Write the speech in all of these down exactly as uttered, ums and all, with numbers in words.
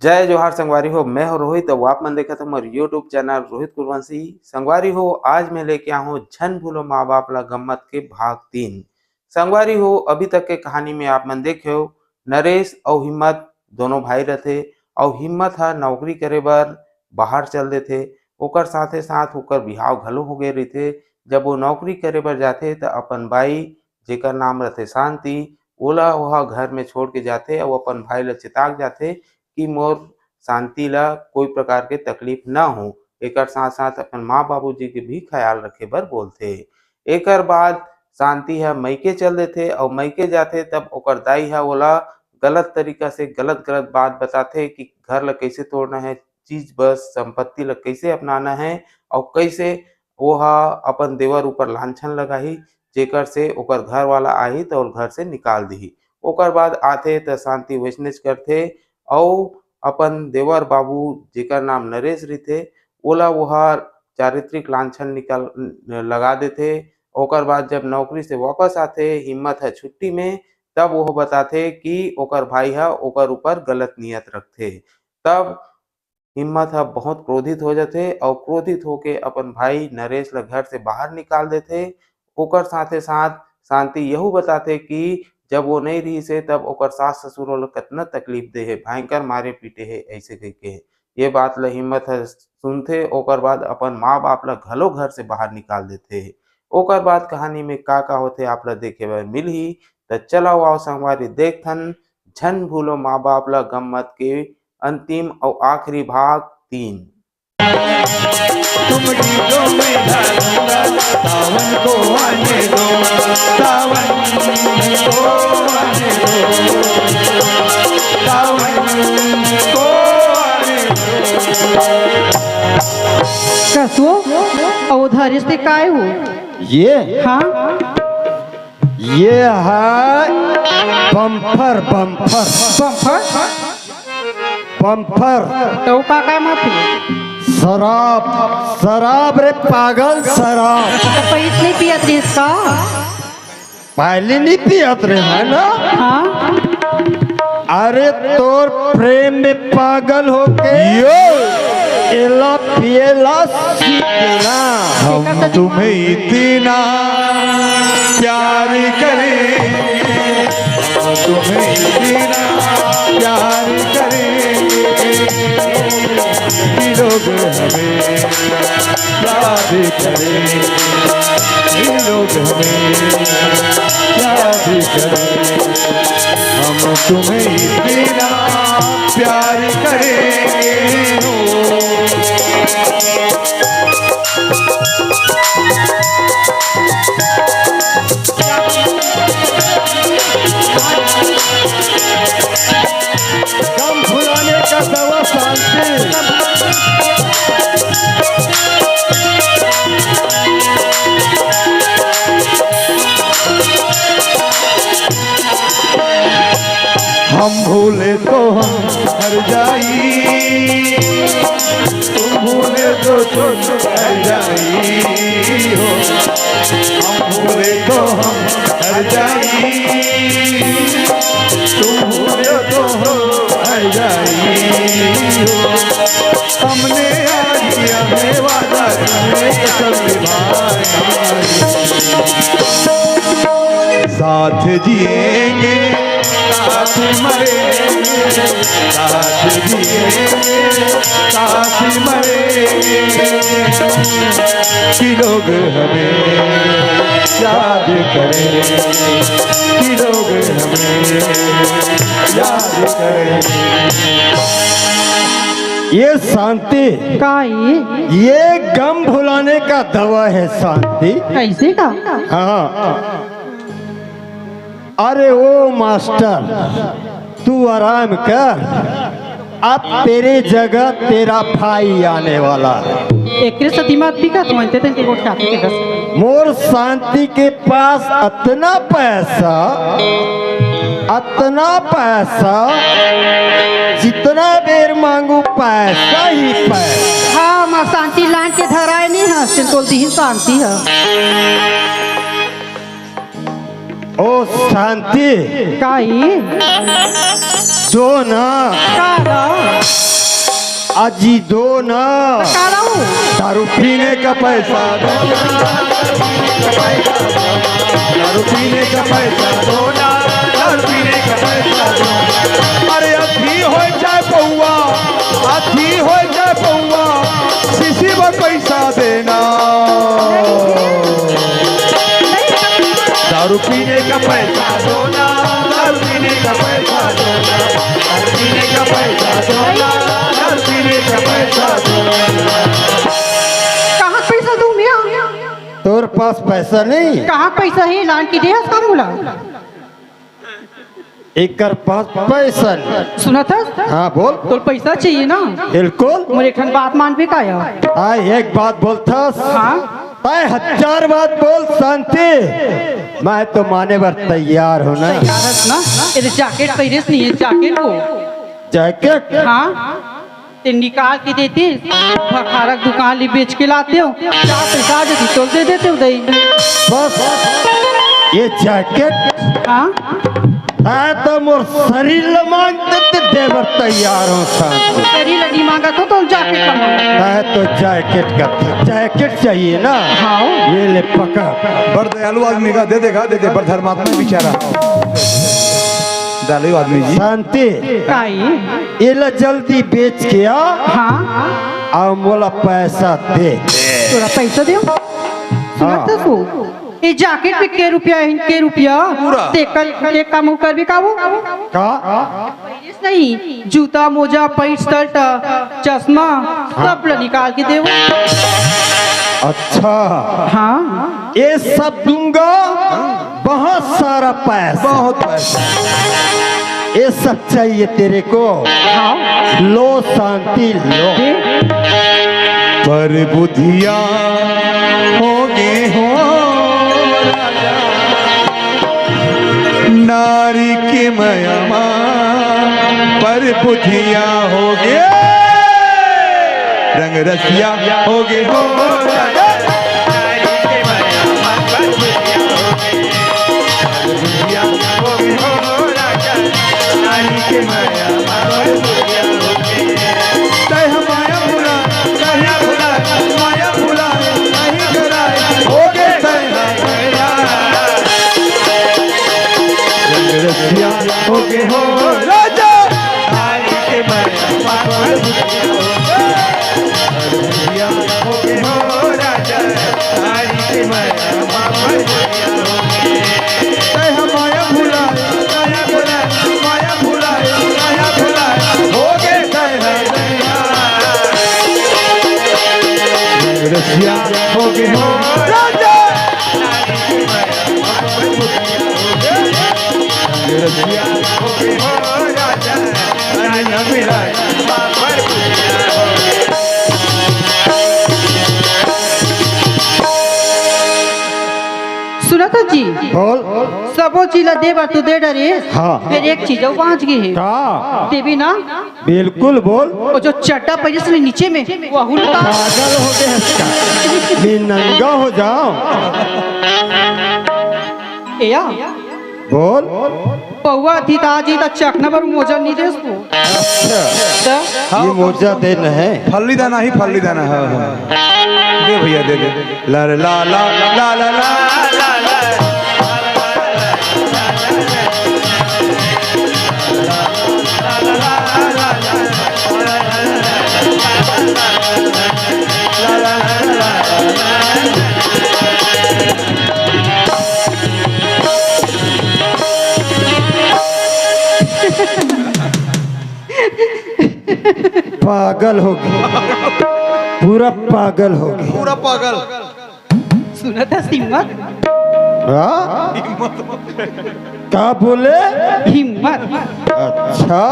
जय जोहार संगवारी हो, मैं हो रोहित, अउ आप मन देखत हो मोर YouTube चैनल रोहित कुलवंशी। संगवारी हो, आज मैं लेके आए हूँ झन भूलो माँ बाप ला गम्मत के भाग तीन। संगवारी हो, अभी तक के कहानी में आप मन देखे हो, नरेश अउ हिम्मत दोनों भाई रथे, अउ हिम्मत ह नौकरी करे बर बाहर चल देथे। ओकर साथे साथ ओकर बिहाव घलो हो गए रहिथे। जब वो नौकरी करे बर जाथे, त अपन बाई, जेकर नाम रथे शांति, ओला ओहा घर में छोड़ के जाथे अउ अपन भाई ला चेता के जाथे कि मोर शांति ला कोई प्रकार के तकलीफ न हो। एकर साथ साथ अपन माँ बाबूजी के भी ख्याल रखे बर बोलथे। एकर बाद शांति ह मइके चल देथे अउ मइके जाथे, तब ओकर दाई ह ओला गलत तरीका से गलत गलत बात बताथे कि घर ला कैसे तोड़ना है, चीज बस संपत्ति ला कैसे अपनाना है अउ कैसे वो ह अपन देवर ऊपर लांछन लगाही, जेकर से ओकर घर वाला आही त ओला घर से निकाल दिही। ओकर बाद आथे त शांति वैसनेच करथे अउ अपन देवर बाबू, जेकर नाम नरेश रहिथे, ओला वो ह चारित्रिक लांछन निकाल लगा देथे। ओकर बाद जब नौकरी से वापस आथे हिम्मत ह छुट्टी में, तब वो बताथे कि ओकर भाई ह ओकर ऊपर गलत नियत रखथे। तब हिम्मत ह बहुत क्रोधित हो जाथे अउ क्रोधित होके अपन भाई नरेश ल घर से बाहर निकाल देथे। ओकर साथे साथ शांति यहू बताथे कि जब वो नहीं रहिस हे, तब ओकर सास ससुर ओला कतना तकलीफ दे हे, भयंकर मारे पीटे हे, ऐसे कहिके। ये बात ल हिम्मत ह सुनथे, ओकर बाद अपन माँ बाप ल घलो घर से बाहर निकाल देथे। ओकर बाद कहानी में का का होथे, आप ल देखे बर मिलही। त चलाओ आओ संगवारी, देखथन झन भूलो माँ बाप ल गम्मत के अंतिम अउ आखिरी भाग तीन। तुम गीतों में ढालूंगा, सावन को आने दो, सावन को आने दो, सावन को आने दो। कसो, अउ धरिस ते काय हो? ये? हाँ। ये है बम्फर, बम्फर। बम्फर? बम्फर। तो का काम आथे? शराब, शराब रे पागल, शराब। तो पहले नहीं पियत रहिस का? पहले नहीं पियत रहे, है ना? हाँ। अरे, तोर प्रेम में पागल होके यो। एला पिएला सीखेला। हम तुम्हें इतना प्यार करेंगे, हम तुम्हें इतना प्यार करेंगे कि लोग हमें याद करें, कि लोग हमें याद करें। हम तुम्हें इतना प्यार करेंगे। गम भुलाने का दवा शांति। हम भूले तो हम हर जाई, तुम भूले तो तुम हर जाई हो। हम भूले तो हम हर जाई, तुम भूले तो हम हर जाई हो। हमने आज किया है वादा, तुमने कसम निभाई। साथ जिएंगे, साथ मरेंगे, साथ जिएंगे, साथ मरेंगे, कि लोग हमें याद करें, कि लोग हमें याद करें। ये शांति, का ये? ये गम भुलाने का दवा है शांति। ऐसे का? हाँ। अरे ओ मास्टर, तू आराम कर, अब तेरे जगह तेरा भाई आने वाला है। एकरे सती मात भी का तुम अंते तन के गोठ काफी के दस। मोर शांति के पास अतना पैसा, अतना पैसा, जितना बेर मांगू पैसा ही पैसा। हाँ, माँ शांति लान के धराए नहीं है, सिर्फ बोलती ही शांति है। ओ शांति, काई? दो ना। का ला? अजी दो ना। का लाऊं? दारू पीने का पैसा दो ना। दारू पीने का पैसा दो ना। दारू पीने का पैसा दो ना। अरे अथी हो जाए पौआ, अथी हो जाए पौआ, शिशी में पैसा देना। दारू पीने का पैसा दो ना, दारू पीने का पैसा दो ना, दारू पीने का पैसा दो ना, दारू पीने का पैसा दो ना। कहाँ पैसा दूं मैं? तोर पास पैसा नहीं? कहाँ पैसा है? लान के दे हस का मोला? एकर पास पैसा नहीं। सुनत हस? हाँ, बोल। तोर पैसा चाहिए ना? बिल्कुल। मोर एक ठन बात मानबे का या? आ, एक बात बोलथस। हाँ। तय हजार बात बोल शांति, मैं तो माने बर तैयार हूँ ना। तैयार हस ना? ये जैकेट पहिरेस नहीं है, जैकेट वो। जैकेट? हाँ। ते निकाल के देते, भखारक दुकान ले बेच के लाते हो, चार पैसा आ जाती, तोल दे देते हो दई। बस, ये जैकेट हाँ? तय तो मोर शरीर ल मांग देते, देबर तैयार हो शांति। शरीर ल नहीं मांगा तो, तो जैकेट का मांगा। तय तो जैकेट का, जैकेट चाहिए ना? हाँ। ये ले पकड़। बड़ दयालु आदमी का दे देगा, दे दे, बड़ धर्मात्मा बेचारा। दयालु आदमी जी। शांति। काई? एला जल्दी बेच के आ। हाँ। अउ मोला पैसा दे। तोला पैसा देव? सुनत हाँ। हस? ए जैकेट में के रुपया हे, के रुपया? पूरा। ते कल, ते काम करबे का वो? का? नहीं, जूता, मोजा, पैंट, शर्ट, चश्मा, हाँ। सब ला निकाल के देव। अच्छा। हाँ। ये सब दूंगा, बहुत सारा पैसा। बहुत पैसा। ये सब चाहिए तेरे को? हाँ। लो शांति लो। दे। पर बुधिया हो गे हो राजा, नारी के मया मा पर बुधिया हो गे, रंग रसिया हो गे हो राजा। तय ह माया भुला, माया भुला, माया भुला, नहीं कराए, हो गे तय ह माया। रंग रसिया हो गे हो राजा। तय ह माया भुला, माया भुला, माया भुला, माया भुला, हो गे तय ह रसिया हो गे हो राजा। रसिया हो गे हो राजा। सुनत हस जी? बोल। सबो चीज ला दे बर तो दे डरे। हाँ। फेर एक चीज अउ बांच गे हे। का? देबे ना? बिल्कुल बोल। वो जो चड्डा पहिरे हस नीचे में, वहू ला। पागल हो गे हस का? मैं नंगा हो जाऊं? ए या? बोल। पौवा थी ता जी ता चखना बर मोजा नहीं देस तू। अच्छा। त? ये मोजा देना हे। फल्ली दाना ही फल्ली दाना, हाँ, हाँ। दे भैया, दे, दे। ला रे ला ला, ला ला ला, ला ला ला। पागल हो गे, पूरा पागल हो गे। पूरा पागल। सुनत हस हिम्मत? हाँ? का बोले? हिम्मत। अच्छा,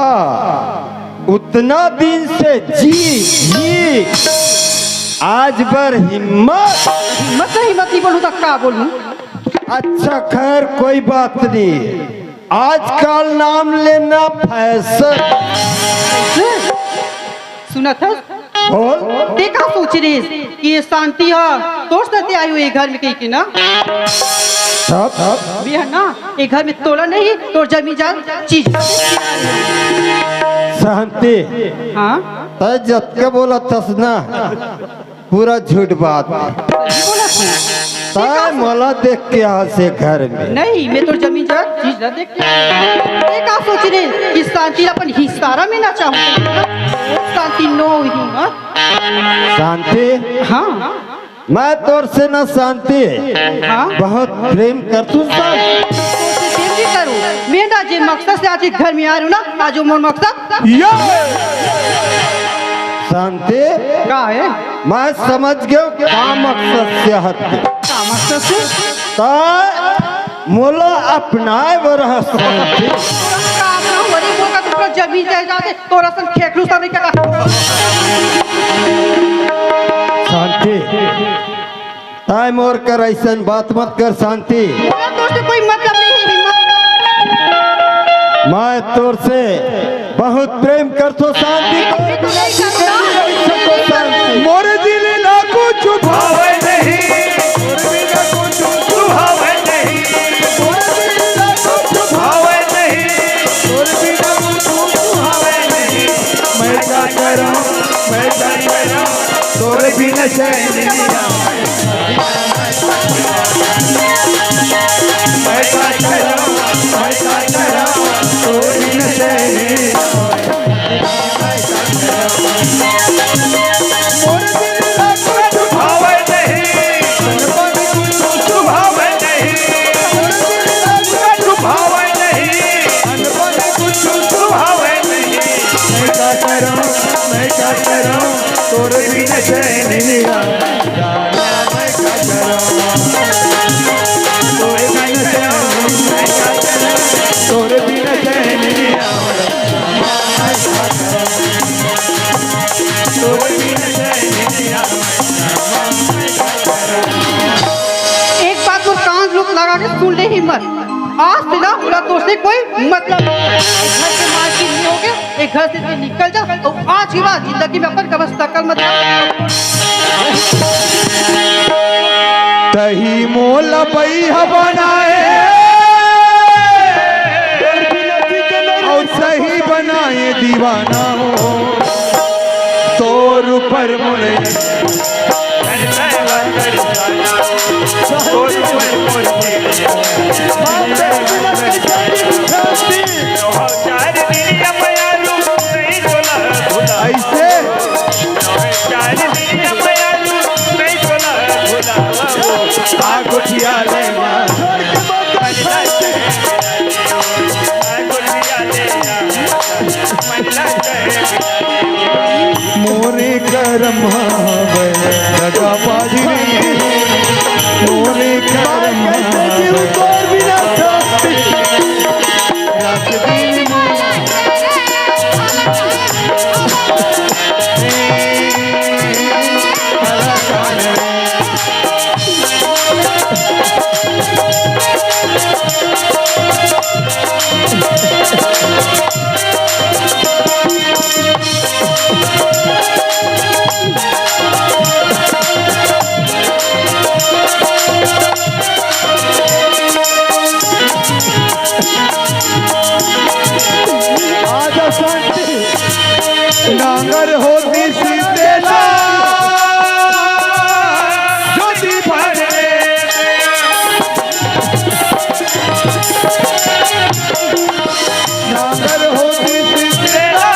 उतना दिन से जी, जी, आज बर हिम्मत। हिम्मत से हिम्मत नहीं बोलूं तो का बोलूं? अच्छा, खैर, कोई बात नहीं। आजकल नाम लेना फैशन। सुनत हस? बोल। ते का सोच रहे कि ये शांति ह तोर साथे आयो ये घर में कही के ना? तब? मैं ह ना, ए घर में तोला नहीं, तोर जमीन जायदाद चीज। शांति, हाँ? तैं जतका बोलत हस ना, पूरा झूठ बात। सही बोलत हूँ। तैं मोला देख के आए हस घर में। नहीं, मैं तोर जमीन जायदाद चीज ला देख के आए हूँ। तैं का सोचे कि शांति ला अपन हिस्सा ला मिलना चाहूँ? शांति नो ही, हाँ? शांति? हाँ। मैं तोर से ना शांति, हाँ? बहुत प्रेम करथूं शांति। तोर से प्रेम भी करूँ। मैं ना जेन मकसद से आज ए घर में आए रहेंव ना, आज ओ मोर मकसद। ये! शांति, का हे? मैं समझ गेंव का मकसद से आए हस। का मकसद से? तैं मोला अपनाए बर हस शांति। तोर का अपना हो रे, मोर का दूसरा जमीन जायदाद हे, तोर असन खेखरू सब का। शांति, तैं मोर कर अइसन बात मत कर शांति। मोला तोर से कोई मतलब नहीं हे, हिम्मत। मैं तोर से बहुत प्रेम करथों शांति। मैं तो नहीं करूँगा। मोर दिल ला कुछ भावे नहीं, तोर बिना कुछ सुहावे नहीं। मोर दिल ला कुछ भावे नहीं, तोर बिना कुछ सुहावे नहीं। मैं का करँव, मैं का करँव, तोर बिना चैन नहीं आवे। मैं का करँव, मैं का करँव, तोर बिना चैन नहीं आवे। मोर दिल ला कुछ भावे नहीं, तन मन कुछ सुहावे नहीं। मोर दिल ला कुछ भावे नहीं, तन मन कुछ सुहावे नहीं। मैं का करँव, मैं का करँव, तोर बिना चैन नहीं आवे। मैं का करँव, तोर बिना चैन नहीं आवे। तोर बिना चैन नहीं आवे। एक बात मोर कान लगा के सुन ले हिम्मत, आज से ना मोला तोर से कोई मतलब नहीं। घर के मालकिन नहीं होगे, ए घर से तैं निकल जा, अउ आज के बाद जिंदगी में अपन कभू शकल मत दिखा। तहीं मोला बइहा बनाए, अउ सही बनाए दीवाना हो। तोर ऊपर मोरे ऐसे। आ गोठिया ले मोरे करम हवय दगाबाज रे, मोरे करम हवय। आजा शांति। नांगर होती सीतेला ज्योति भर रे। नांगर होती सीतेला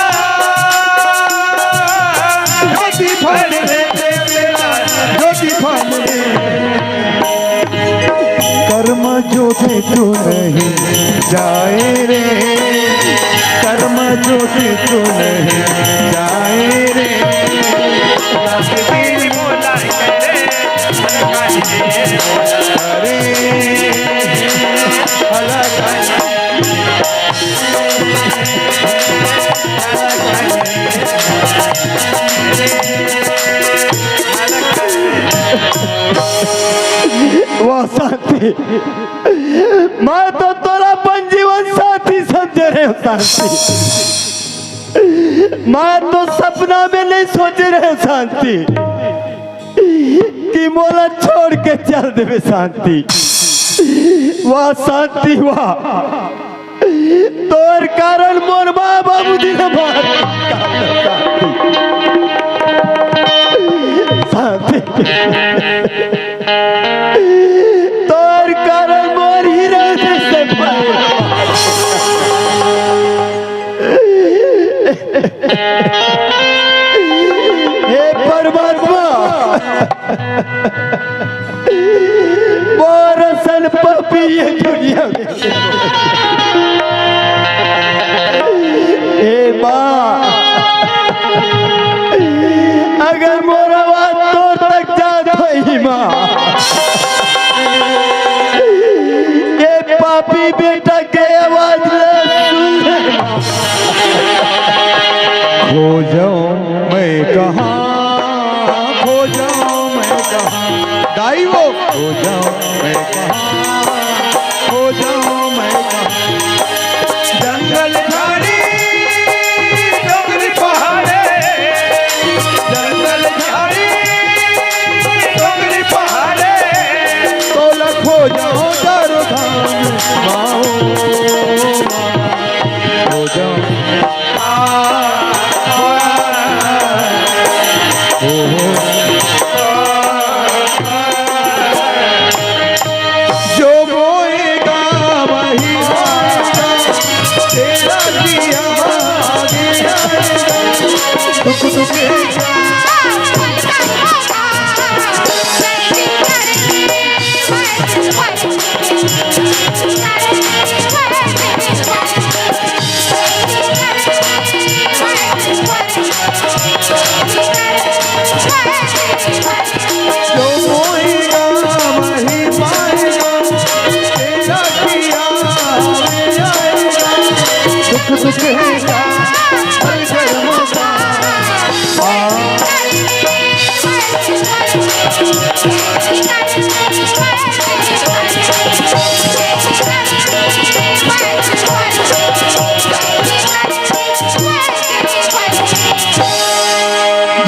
ज्योति भर रे, ज्योति भर रे। कर्म जोते तो नहीं जाए रे, कर्म जोते तो नहीं जाए रे। अरे अलग वाह शांति, मैं तो तोला अपन जीवन साथी समझे रहेंव शांति, मैं तो सपना में नहीं सोचे रहेंव शांति कि मोला छोड़ के चल देबे शांति। वाह शांति, वाह। तोर कारण मोर माँ बाबू दिल मार। शांति। तोर कारण मोर हीरा जैसे भाई। हे परमात्मा, मोर असन पापी ये दुनिया में। हे माँ, अगर मोर आवाज तोर तक जात होही माँ, ये पापी बेटा के आवाज ला सुन ले। खोजो मैं कहाँ, खोजो मैं कहाँ, दाई वो। खोजो मैं कहाँ, खोजो मैं कहाँ, जंगल झाड़ी डोंगरी पहाड़े, जंगल झाड़ी डोंगरी पहाड़े, तोला खोजो चारों धाम, माओ, खोजो। जो बोएगा वही पाएगा, तेरा दिया आगे आएगा। दुख दुख जो बोएगा वही पाएगा, तेरा किया आगे आएगा। दुख सुख है का हर जन्म का।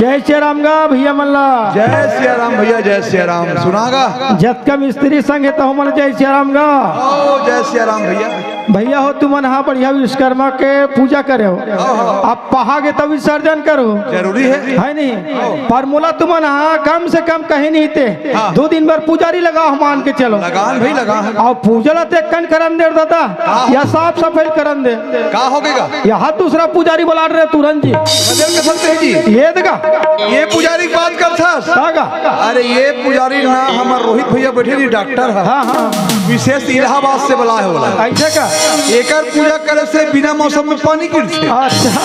जय सिया राम गा भैया मन ला। जय सिया राम भैया, जय सिया राम। सुना गा? जतका मिस्त्री संग हे, तहु मन जय सिया राम गा। ओ, जय सिया राम भैया। भैया हो, तुमन हा बढ़िया विश्वकर्मा के पूजा करे हो। हाँ, हाँ। अब पहा गे तब विसर्जन करो। जरूरी है। है नहीं? हाँ। पर मोला तुमन हा कम से कम कहीं नहीं ते। हाँ। दू दिन बर पुजारी लगाओ, मान के चलो। लगान भाई, लगान। अउ पूजा ला ते कन करन दे दादा, हाँ। या साफ सफाई करन दे। का हो गेगा? यहाँ दूसरा पुजारी बुला रहे तुरंत जी। बदल के सकते हैं जी। ये देखा। ये पुजारी की बात करथस। का गा? अरे ये पुजारी ना, हमर रोहित भैया बैठे जी, डॉक्टर है। हाँ, हाँ। विशेष इलाहाबाद से बुलाए हो बोला। ऐसे का? एकर पूजा करे से बिना मौसम में पानी गिरथे। अच्छा।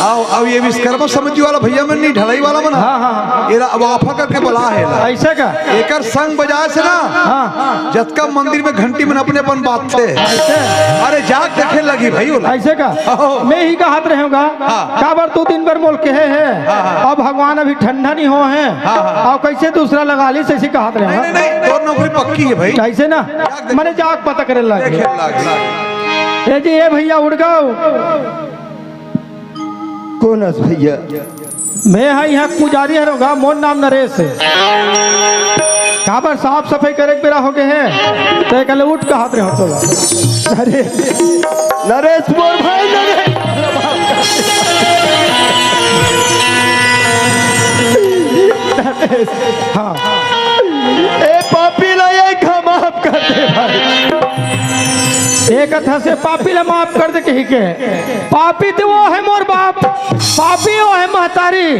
आओ, आओ, ये विश्वकर्मा समिति वाला भैया मन नहीं, ढलाई वाला मन। हाँ, हाँ, हाँ। एला अब आफा करके बला है ला। ऐसे का? एकर संग बजाए से ना, हाँ। जतका मंदिर में घंटी मन अपने अपन बाजथे। ऐसे? अरे जाग देखे लगी भाई बोला। ऐसे का? ओहो। मैं ही कहत रहे होगा, हाँ। काबर तू दिन भर मोल कहे है, हाँ, हाँ। अब भगवान अभी ठंडा नहीं हो है, हाँ, हाँ। अब कैसे दूसरा लगा ली, ऐसे कहत रहे नहीं, होगा। नहीं, नहीं, तोर नौकरी पक्की है भाई। ऐसे ना? जाग देख। मैंने जाग पता करे लगे। देखे लगी। ए जी, ए भैया उठ गओ। कौन हस भैया? मैं हा यहाँ पुजारी हरौं गा, मोर नाम नरेश है। काबर साफ सफाई करे के बेरा हो गए हैं, तो एक ले उठ कहत रहे हो तो। अरे नरेश मोर भाई, नरेश। नरेश, हाँ। ए पापी ला ये खा माफ कर दे भाई। एक कथा से पापी ला माफ कर दे कही के। पापी तो वो है मोर बाप, पापी वो है महतारी,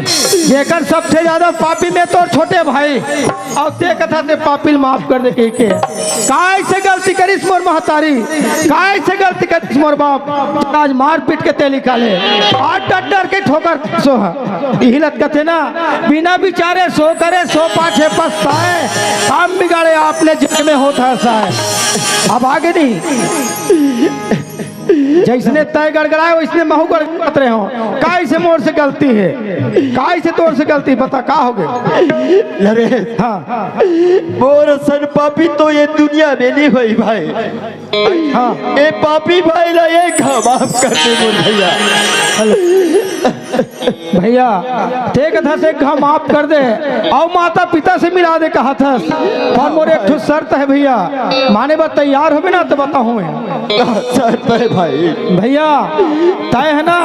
जेकर सबसे ज्यादा पापी मैं तोर छोटे भाई, अउ ते कथा से पापी ल माफ कर दे कहिके। काय से गलती करिस मोर महतारी, काय से गलती करिस मोर बाप, आज मार पीट के ते निकाले, आज डर डर के ठोकर सो ह। इही लत कथे ना, बिना विचारे सो करे, सो पाछे पछताए, काम बिगाड़े आपने जग में होत हसाए। अब आगे नहीं। जइसने तैं गड़गड़ाए, वइसने महूँ गड़गड़ात रहे हों। काइसे मोर से गलती हे? काइसे तोर से गलती? बता, का होगे? नरेश, हाँ। मोर असन पापी तो ये दुनिया में नइ होही भाई। हाँ। ए पापी भाई ला एक घांव माफ कर दे मोर भइया। भइया, तैं कहत हस एक घांव माफ कर दे अउ माता पिता से मिला दे कहत हस, पर मोर एक ठो शर्त हे भइया, माने बर तैयार होबे ना त बताहूँ मैं। शर्त हे भाई। भइया, तैं हे ना,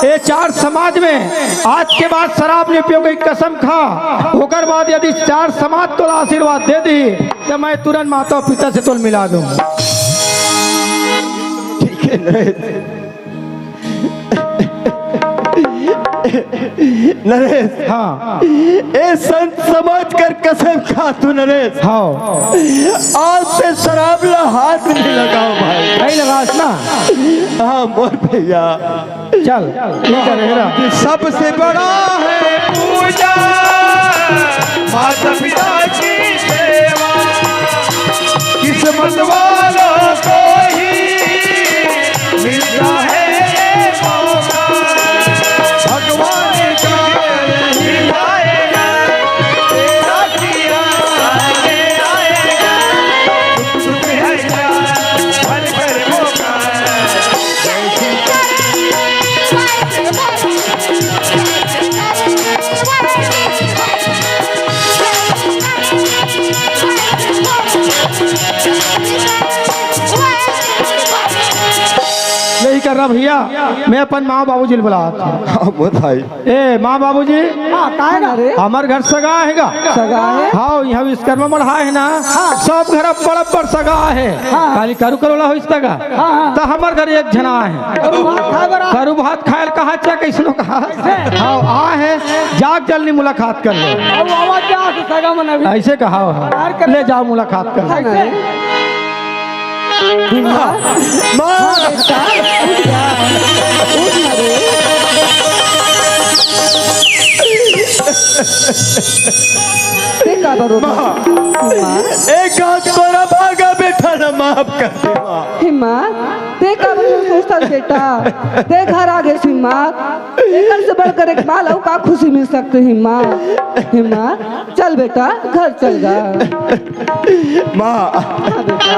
ए चार समाज में आज के बाद शराब नइ पियोगे, कसम खा, ओकर बाद यदि चार समाज तोला आशीर्वाद दे दिही त मैं तुरंत माता पिता से तोला मिला दूँ। ठीक हे नरेश। नरेश। हाँ। ए संत समाज कर कसम खाथों नरेश। हाँ। आज से शराब ला हाथ नइ लगाहूँ भाई। नइ लगास ना? हाँ मोर भइया। चल, ठीक हे, रह। सबसे बड़ा है पूजा, माता पिता की सेवा, किस्मत वालों को ही मिलता है ये मौका। भगवान का खेल ही आएगा, तेरा किया आगे आएगा। सुख है क्या भर कर मौका। नहीं कर रहा भइया, मैं अपन माँ बाबूजी ल बुलात हँव। हाँ, बताई। ए, माँ बाबूजी। हाँ, काय ना रे? हमर घर सगा हे गा। सगा हे? हाँ, इहाँ विश्वकर्मा मढ़ा हे ना। हाँ। सब घर अब्बड़ अब्बड़ सगा हे। हाँ। खाली करू करोला होइस त गा। हाँ, हाँ। त हमर घर एक झन आहे। करू भात खाए बर आ। करू भात खाए ल कहा चा, कइसनो कहा। कइसे? हाँ, आहे। जाग जल्दी मुलाकात कर ले। अब आवाज क्या आ सगा मन अभी? अइसे कहा हो। ले जाव मुलाकात कर ले। कइसे? माँ, माँ, बेटा, उठ जा, उठ ना रे। तैं का बरो माँ, माँ? एक हाथ तोरा भागा बेटा ना, माफ कर दे माँ। हे माँ, तैं का बरो सोचथस बेटा? तैं घर आ गे हे माँ, एकर से बढ़कर एक माँ ल अउ का खुशी मिल सकथे हे माँ? हे माँ, चल बेटा, घर चल गा। माँ, हाँ बेटा।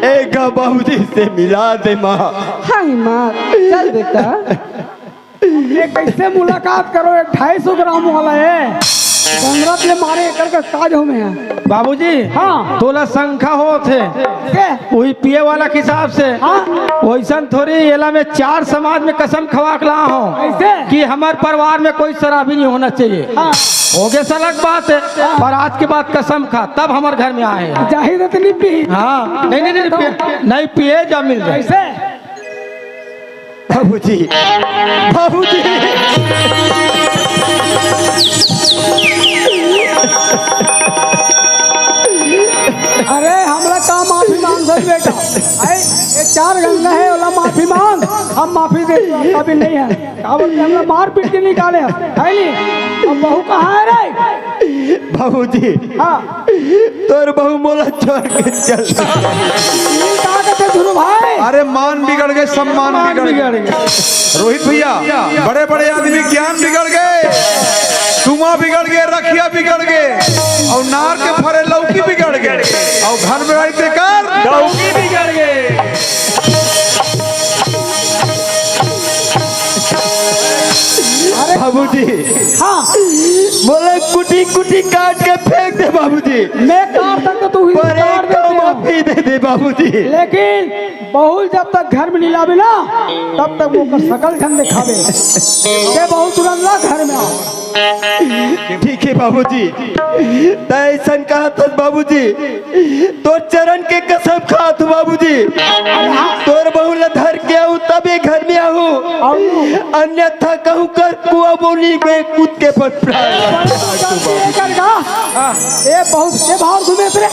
एक बाबूजी से मिला दे माँ। हाँ हे माँ, चल बेटा। ये कइसे मुलाकात करो, एक ढाई सौ ग्राम वाला हे। गंगरत ले मारे एकर का काज हो में हे। बाबूजी, हाँ। तोला शंका होत हे। के? वही पिए वाला के हिसाब से। हाँ। वइसन थोड़ी, एला मैं चार समाज में कसम खवा के लाए हँव। कइसे? कि हमर परिवार में कोई शराबी नइ होना चाहिए। हाँ। होगे से अलग बात हे, हाँ। पर आज के बाद कसम खा, तब हमर घर में आए। जाहिर हे त नइ पी। हाँ, नहीं, नहीं, नहीं, पिए, नहीं पिए, जा मिल जाए। कइसे? बाबूजी, बाबूजी। अरे, हमला का माफी मांगथस बेटा? आए, ये चार गंगा हे, ओला माफी मांग, हम माफी दे देबो, अभी नहीं हे। का बोलथे, हमला मार पीट के निकाले हे, हे नहीं? अब बहू कहाँ हे रे? बाबूजी, हाँ। तोर बहू मोला छोड़ के चल। ये का कहथे ध्रुव भाई? अरे मान बिगड़ गे, सम्मान बिगड़ गे। रोहित भइया, बड़े-बड़े आदमी ज्ञान बिगड़ गे, तुमा बिगड़ गे, रखिया बिगड़ गे, अउ नार के फरे लौकी बिगड़ गे, अउ घर में रहिथे कर डौकी बिगड़ गे। अरे बाबूजी, हाँ। मोला कुटी कुटी काट के फेंक दे बाबूजी। मैं काट सकथँव, तू ही पर काट एक दे तो दे। माफी दे दे बाबूजी। लेकिन बहू ल जब तक घर में नइ लाबे ना, तब तक ओकर सकल झन देखाबे। ये बहू तुरंत ला घर में आ। ठीक हे बाबूजी, तैं अइसन कहत हस बाबूजी, तोर चरण के कसम खात हँव बाबूजी, तोर बहू ला धर के आहूँ तभे घर में आहूँ, अन्यथा कहूँ कर कुआँ बोली में कूद के अपन प्राण। ए बहू, ए भावर घूमे रे।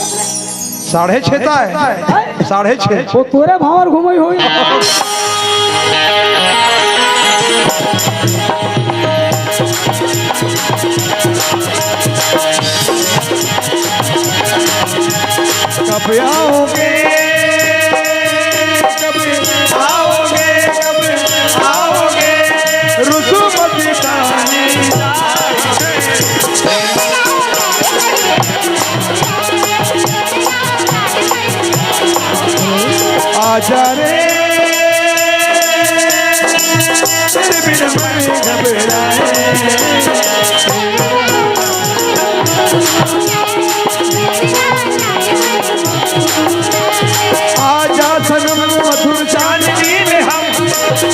साढ़े छः त हे। साढ़े छः। ओ तोरे भावर घूमई होही। कब आओगे, कब आओगे, आजा सनम मधुर चांदनी में हम,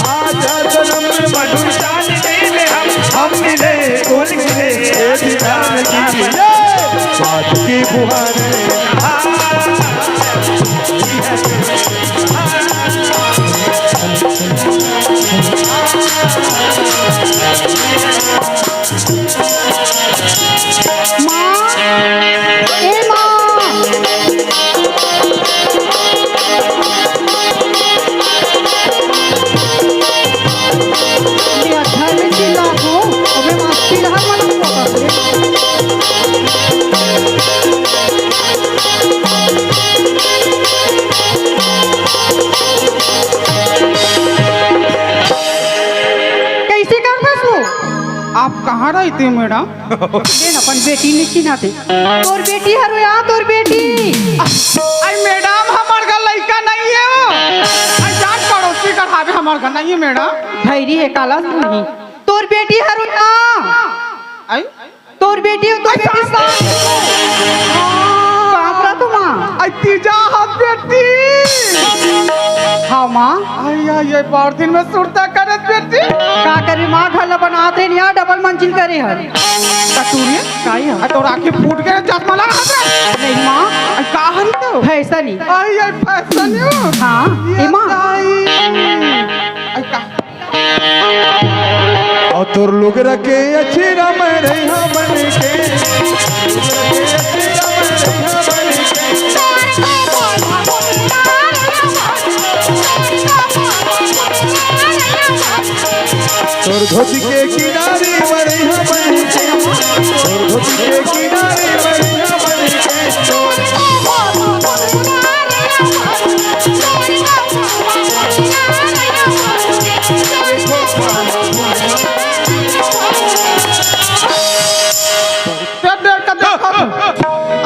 आजा सनम मधुर चांदनी में हम, हम मिले, कौन मिले, ये दीदार की, ये बात की फुहार। माँ, ए माँ। ये घर में चिल्ला हो, अबे माँ, चिल्ला मत। कैसे कर बस वो? आप कहाँ रहते हो मैडम? देन अपन बेटी नहीं चिन्हाते। तोर बेटी हरो या, तोर बेटी। आई मैडम, हमार घर लइका नहीं है वो। आई जान पड़ोसी घर हावे, हमार घर नहीं है मैडम। भैरी है काला नहीं। तोर बेटी हरो या। आई? तोर बेटी, तोर आई बेटी सास। सास। बाप रे तो माँ। आई तीजा हाथ बेटी। हाँ माँ। आई, आई, आई, बार दिन में सुरता करत बेटी। का करे माँ, घर ला बनात रहे, यहाँ डबल मंजिल करे हन। कटूरी? काई है? आ, तोर आँखी फूट गए, चश्मा लगा हाथ रे। नहीं माँ। आई, का हन तो? फैशन ही। आई, आई, फैशन ही। हाँ, ये ए माँ। ताई। आई, का? और तोर लुगरा के अछीरा में रहिया बन के, लुगरा के अछीरा में रहिया बन के। तोर धोती के किनारे में रहिया बन के, तोर धोती के किनारे में रहिया बन के।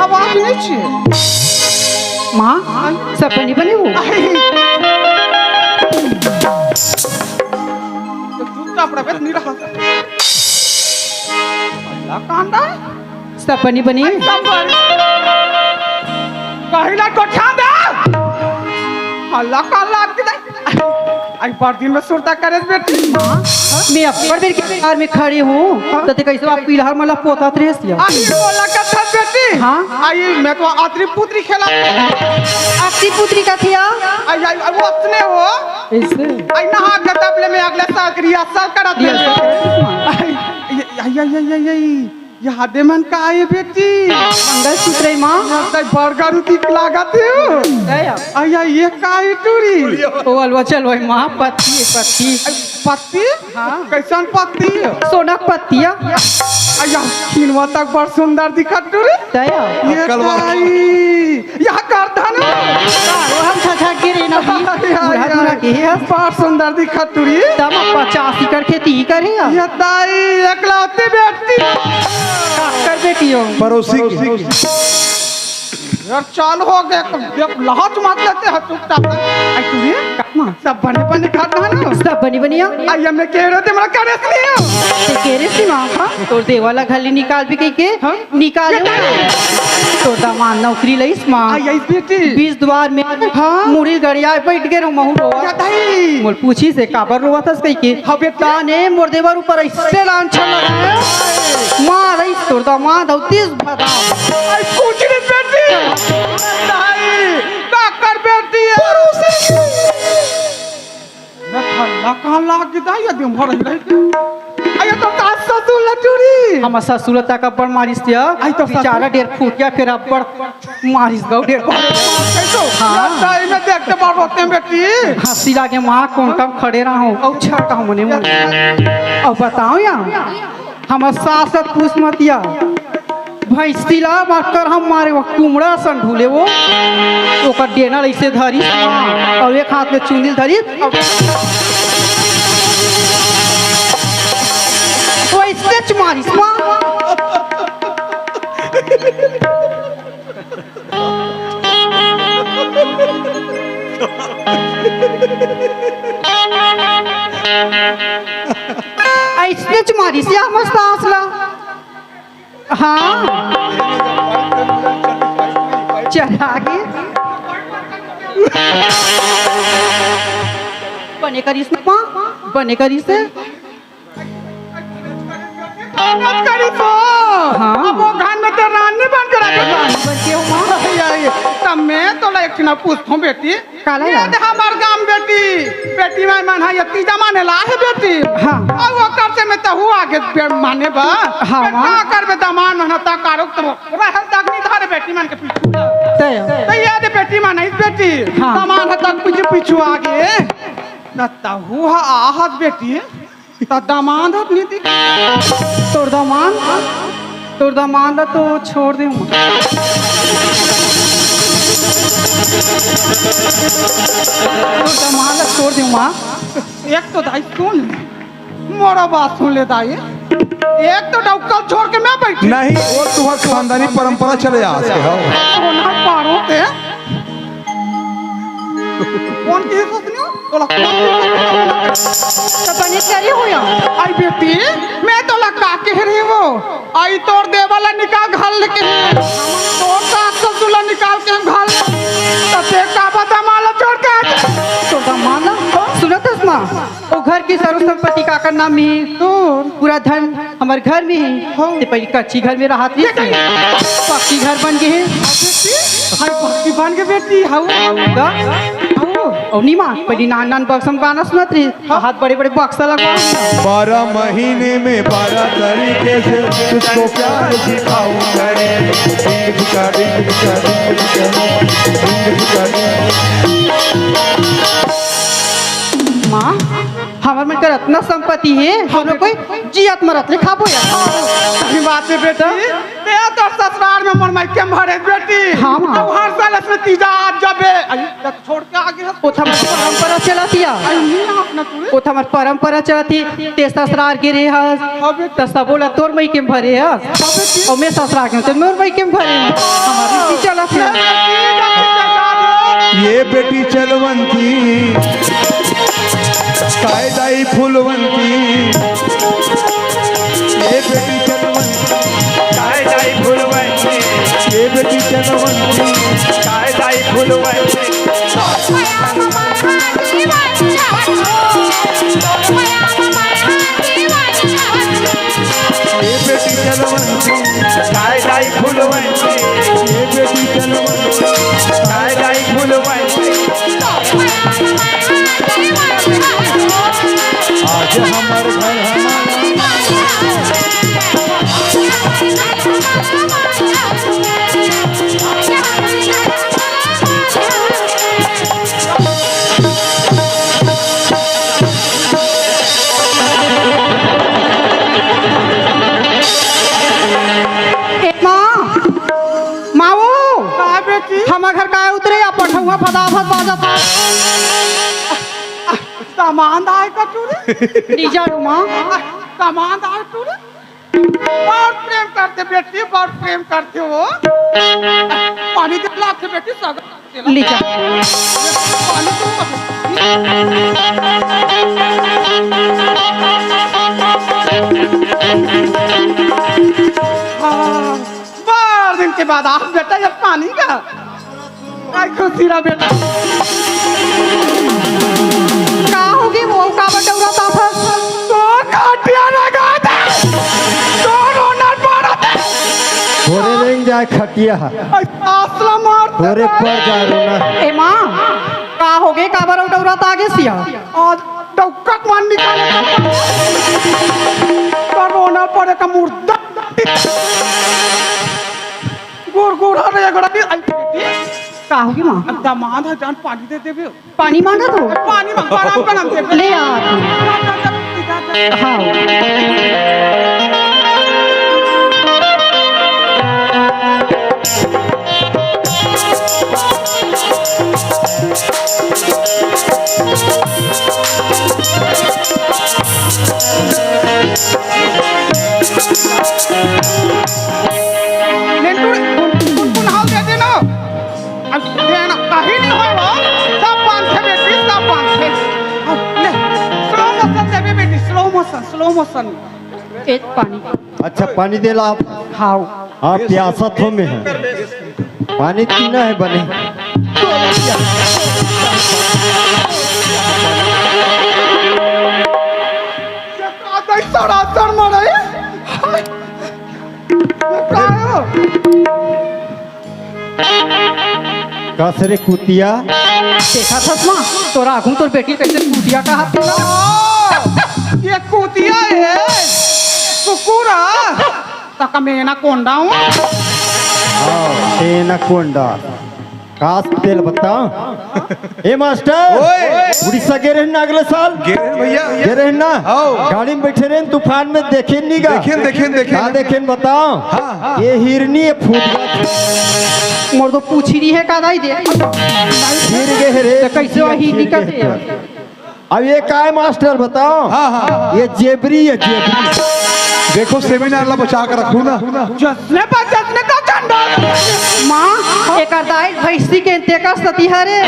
आवाज नहीं छे। माँ, सब बनी बनी हो। चुपचाप रह बे, नहीं रहा। अल्लाह कांदा। सब बनी बनी। सब बनी। कहिला गोठा दे। अल्लाह का लाग दे। आई पर दिन में सुरता करे बेटी। माँ, मैं अब्बड़ बेर के प्यार में खड़े हूँ, तो ते कैसे आप पीलहर मला पोतात रहे सिया? आई बोला कथा बेटी। हाँ? आई मैं तो आतरी पुतरी खेला। आतरी पुतरी का थिया? आई, आई, आई, वो अपने हो। ऐसे? आई नहा के तबले में अगले साल के रिहर्सल करा दे। रिहर्सल करा दे। आई, आई, आई, आई, आई, आई। ये हाथे मन का आए बेटी? मंगलसूत्र है माँ। ये तो बड़गारू दिख लागत है। गया। अया, ये का है टूरी? ओ अलवा चल भाई माँ, पत्ती है, पत्ती। अ, पत्ती? हाँ। कैसन पत्ती? सोना के पत्ती है। अया, खिनवा तक बड़ सुंदर दिखत टूरी। दया। ये अक्कल वाला। ताई, यह करधन। तारो हम झझक गिरे ना भी। अरे, अरे, बूढ़ा दूरा अरे। के है। बड़ सुंदर दिखत टूरी। तब पचास एकड़ खेती ही करे है। ये ताई, एकलौती बेटी। काकर बेटी हो? पड़ोसी की। यार, चालू हो गए, देख, लहच मत लेते हैं, चुपचाप। आई टूरी? माँ। सब बने बने करधन। सब बनी बनिया। आई, हमने कह रहे थे, मेरा करे से नहीं हो। ते कह रहे थे, माँ। हाँ? तोर देवाला घली निकाल भी कही के। हाँ? निकाल। ये ताई। तोर दामाद नौकरी लइस माँ। आई, आई, बेटी। बीस दुआर में हाँ? मुड़ी गड़िया बैठ गए रहो, महू रोवा। या ताई। मोर पूछी से काबर रोवा थस कही के। हाँ, बेटी। ताने मोर देवर ऊपर ऐसे लांछन लगाए। माँ रही तोर दामाद हो तीस भदा। आई, पूछ रे बेटी। ताई, काकर बेटी है। मैं ठल्ला कहाँ लाग गई दाई, ये दिन भर रही रही। अये तो सास ससुर ला टूरी। हमर ससुर ला तक अब्बड़ मारिस या। आई तो ससुर। बेचारा डेढ़ फुटिया, फिर अब्बड़ मारिस गौ डेढ़ फुटिया। कैसो? हाँ। लगता है मैं देखते बार रोते हैं बेटी। हंसी लागे माँ, कोन काम खड़े रहो। औ छा का मने मने। अब बताओ या, हमर सास ला पूछ मत या। भैंसी ला मक्कर हम मारे, वो कुमड़ा असन ढूले वो। ओकर डेना ल अइसे धरिस, अउ एक हाथ में चुंदी ल धरिस, अउ वो अइसे च मारिस, माँ। इसने चुमारी से हमर सास ला। हाँ। चढ़ा के। बने करिस ना माँ, बने करिस। मेहनत करिस हो। हाँ। अब वो घर में तो रानी बन के रखे। रानी बन के हो माँ। यही, तब मैं तोला एक ठिना पूछथों बेटी। काला ये यार? दे हमर गांव बेटी, बेटी माई मन हा ये तीजा माने ला हे बेटी। हाँ। अब वो कर से मैं तहु आगे बे-, माने बा। हाँ, मैं माँ। का करबे दमान मन हा ता कारो तो रहल तक नहीं धारे बेटी मन के पीछू। तय। तो ये दे बेटी मन इस बेटी। हाँ। दमान हा तक पीछू पीछू आगे। न तहु हा आहत बेटी। त दमांद होत नीति। तोर दमांद, तोर दमांद तो छोड़ दे माँ। तोर दमांद छोड़ दे माँ। एक तो दाई सुन, मोरो बात सुन ले दाई। एक तो डौकल छोड़ के मैं बैठी। नहीं, वो तुम्हार खानदानी परंपरा चले आ से हो। होना पारो ते। कौन की सोचनी हो? तोला कौन की सोचनी हो? तो बने करे हो या? आई बेटी, मैं तोला का कह रही हूँ? आई तोर देवर ला निकाल घर लेके। तोर सास ससुर ला निकाल के हम घर ले। तब ते का बता माला छोड़ के आ जा। तो माला, सुनत हस माँ? वो घर की सर्व संपत्ति काकर नाम ही? तोर। पूरा धन हमर घर में ही। हाँ। ते पहली कच्ची घर में रहत रहिस हे। पक्की घर बन गे हे। हाय, पक्की बन गे बेटी, हाउ। का? हाउ। अउ नी माँ, पहली नान नान बक्सा में गाना सुनत रहिस। हाँ। हाथ बड़े बड़े बक्सा लगवा। बारह महीने में बारह तरीके से तुझको प्यार सिखाऊंगा रे। डिंग डिका, डिंग डिका, डिंग डिका, डिंग डिका, डिंग। माँ, हमर मन कर अतना संपत्ति हे, हम लोग कोई जियत मरत ले खाबो या। सही बात हे बेटी। ते तो ससुराल में मोर मायके में भरे बेटी। हाँ, माँ। अब हर साल इसमें तीजा आ जाबे। अरे, तक छोड़ के आगे हस। ओ तो हमर परंपरा चलत हे या। अरे, नहीं आप ना तू रे। ओ तो हमर परंपरा चलत हे, ते ससुराल के रे हस। हाँ बेटी। त सबो ला तोर मायके में भरे हस। हाँ बेटी। अउ मैं ससुराल के हूँ, त मोर मायके में भरे हस। हमर रीति चलत हे। ये बेटी चलवंती, काय दाई फूलवंती। ये बेटी चलवंती, काय दाई फूलवंती। ये बेटी चलवंती, काय दाई फूलवंती। ये बेटी चलवंती, काय दाई फूलवंती। ये बेटी चलवंती, काय दाई फूलवंती। आज हमर घर हमारा। ए माँ, माँ वो, का बेटी? हमर घर काय उतरे या पठौआ फदाफद बाजत हे। सामान आए का तू रे? नी जानू माँ। सामान आए तू रे? बहुत प्रेम करथे बेटी, बहुत प्रेम करथे वो। पानी दे ला के बेटी, सगन ले जा। पानी तो हाँ, बारह दिन के बाद आ बेटा, ये पानी का। काय खुशी रहा बेटा। का होगे वो, काबर डौरात हस? तोर खटिया लगा दे। तोर ओनर पड़त हे। थोरे रेंग जाए खटिया हा। ऐ आसला मार दे। थोरे पर जा रोना। ए माँ, का होगे, काबर डौरात आगेस या? आज डौका के मान निकाले का। तोर ओनर पड़े का मुर्दा। गुड़ गुड़ हरे गड़ा भी आई। का होगे माँ? दमांद हे जान, पानी दे देबे। पानी मांगत हो? पानी मांग, आराम का नाम दे। ले आ। हाँ। मिंटू, कुन, कुन, कुन हाल दे देना। अब देना, कहीं नहीं होय वो। सब बांध है बेटी, सब बांध है। अब ले, slow motion देबे बेटी, slow motion। slow motion। ए, पानी। अच्छा, पानी दे ला आप। हाव। आप प्यासा थो में है। पानी पीना है बने। ये का दै सरासर मरे? ये का हो? कस रे कुतिया। देखा थस माँ, तोरा आगू तोर बेटी कैसे कुतिया कहाथे? ये कुतिया है, कुकुर है। तका मैं एनाकोंडा हूँ। हाँ, एनाकोंडा। कास तेल बता। ए मास्टर, ओए। उड़ीसा गे रहे ना अगले साल? गे रहे भैया। गे रहे ना? आओ। गाड़ी में बैठे रहे, तूफान में देखे नहीं गा? देखेन, देखेन, देखेन। का देखेन बताओ? हाँ, हाँ। ये हिरनी, ये फूट गया। मोर तो पूछी नहीं है का दाई दे। फिर गे रे, तो कैसे वही निकल गए? अब ये का है मास्टर बताओ? हाँ, हाँ, हाँ। ये जेबरी है, जेबरी। देखो, सेमिनार ला बचा के रखू ना। जसने पर जसने का झंडा। माँ, एकर दाई भैंसी के तेका सती हरे।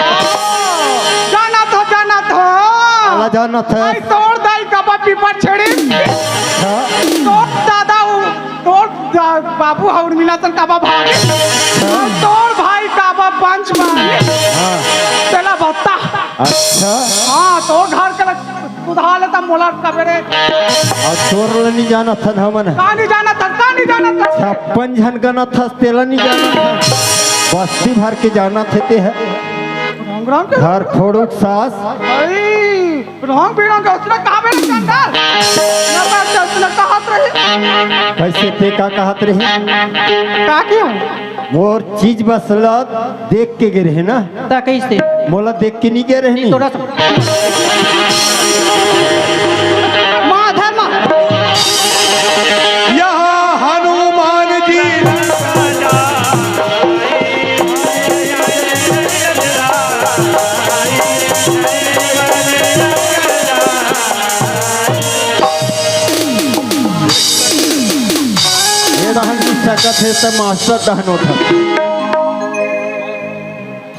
जाना था, जाना था। काला जाना था। आई तोर दाई का बाप पीपर छेड़ी। हाँ। तोर दादा उ-, तोर दा-, बाबू हौर मिला तन का बाप भागे। हाँ। तोर भाई का बाप पंच मारे। हाँ। चला बत्ता। अच्छा। हाँ, तोर घर के लग-, सुधा लेता मोला सबेरे। अउ तोर ला नहीं जाना थन हमन। का नहीं जाना थन, का नहीं जाना थन? छप्पन झन गना थस, तेला नहीं जाना थन। बस्ती भर के जाना थे ते है। राम राम के घर फोड़ुक सास। भाई, रंग बिरंग के उसने कहा मेरे चंदर? ना बात उसने कहत रही। कैसे ते का कहत रही? का क्यों? मोर चीज बसलत देख के गे रहे ना। त कइसे? मोला देख के नहीं गे रहे नी। तोरा स-, माँ धर्म। यहाँ हनुमान जी। ये रहन की सकत है त मास्टर दहनो था।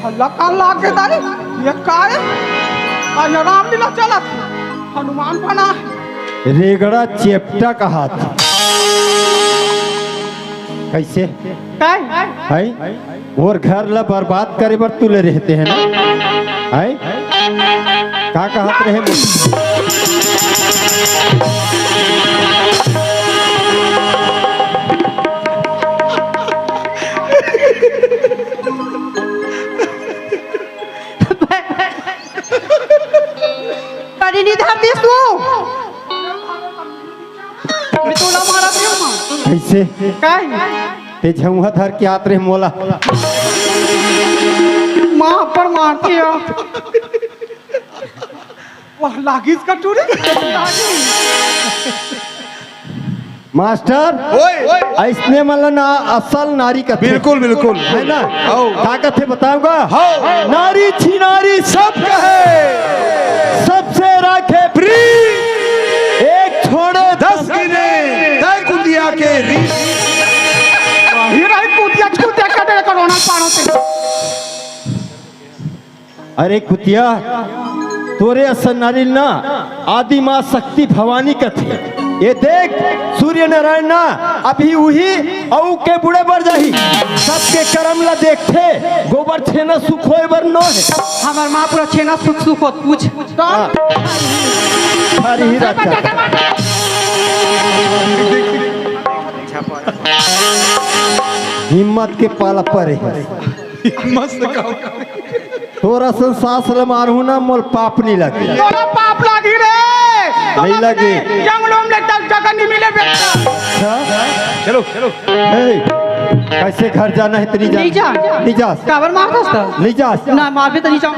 हल्ला कान लाग के दाई, ये का है? आज रामलीला चलत, हनुमान बना। रेगड़ा चेपटा कहात। कैसे? काय? है? मोर घर ला बर्बाद करे बर तुले रहते हैं ना? है? का कहत रहे? अरे निधार देश वो। मैं तोला मारा थे माँ। कैसे? काय? ते झउहा धर के आत रहे मोला। माँ पर मारती हो। वाह, लागिस का टूरी? मास्टर, ओए। अइसने मन ला ना असल नारी कथे। बिल्कुल, बिल्कुल। है ना? आओ। का कथे बताऊंगा? हाँ। नारी छिनारी सब कहे, सबसे राखे प्रीत। एक छोड़े दस गिने, तय कुंदिया के रीत। ही रही कुंदिया, कुंदिया कटे कोरोना पानो से। अरे कुतिया, तोरे असन नारी ना आदि माँ शक्ति भवानी कथे। ये देख, सूर्य नारायण ना अभी उही अउ के बुढ़े बर जाही। सबके करम ला देखथे, गोबर छेना सुख होए बर नो है। हमर माँ पूरा छेना सुख सुख होत पूछ। हाँ। हर ही राजा। हिम्मत के पाला परे है। मस्त गाओ। तोरा सन सास ल मारहूं ना, मोल पाप नहीं लगे। तोला पाप लागी रे। नहीं लगे। जंगलों में तक जगह नहीं मिले बेटा। अच्छा? चलो, चलो। ए, कैसे घर जाना है तेरी जान? नहीं जा। नहीं जा। काबर मार दस तो? नहीं जा। ना मार भी तो नहीं जाऊँ।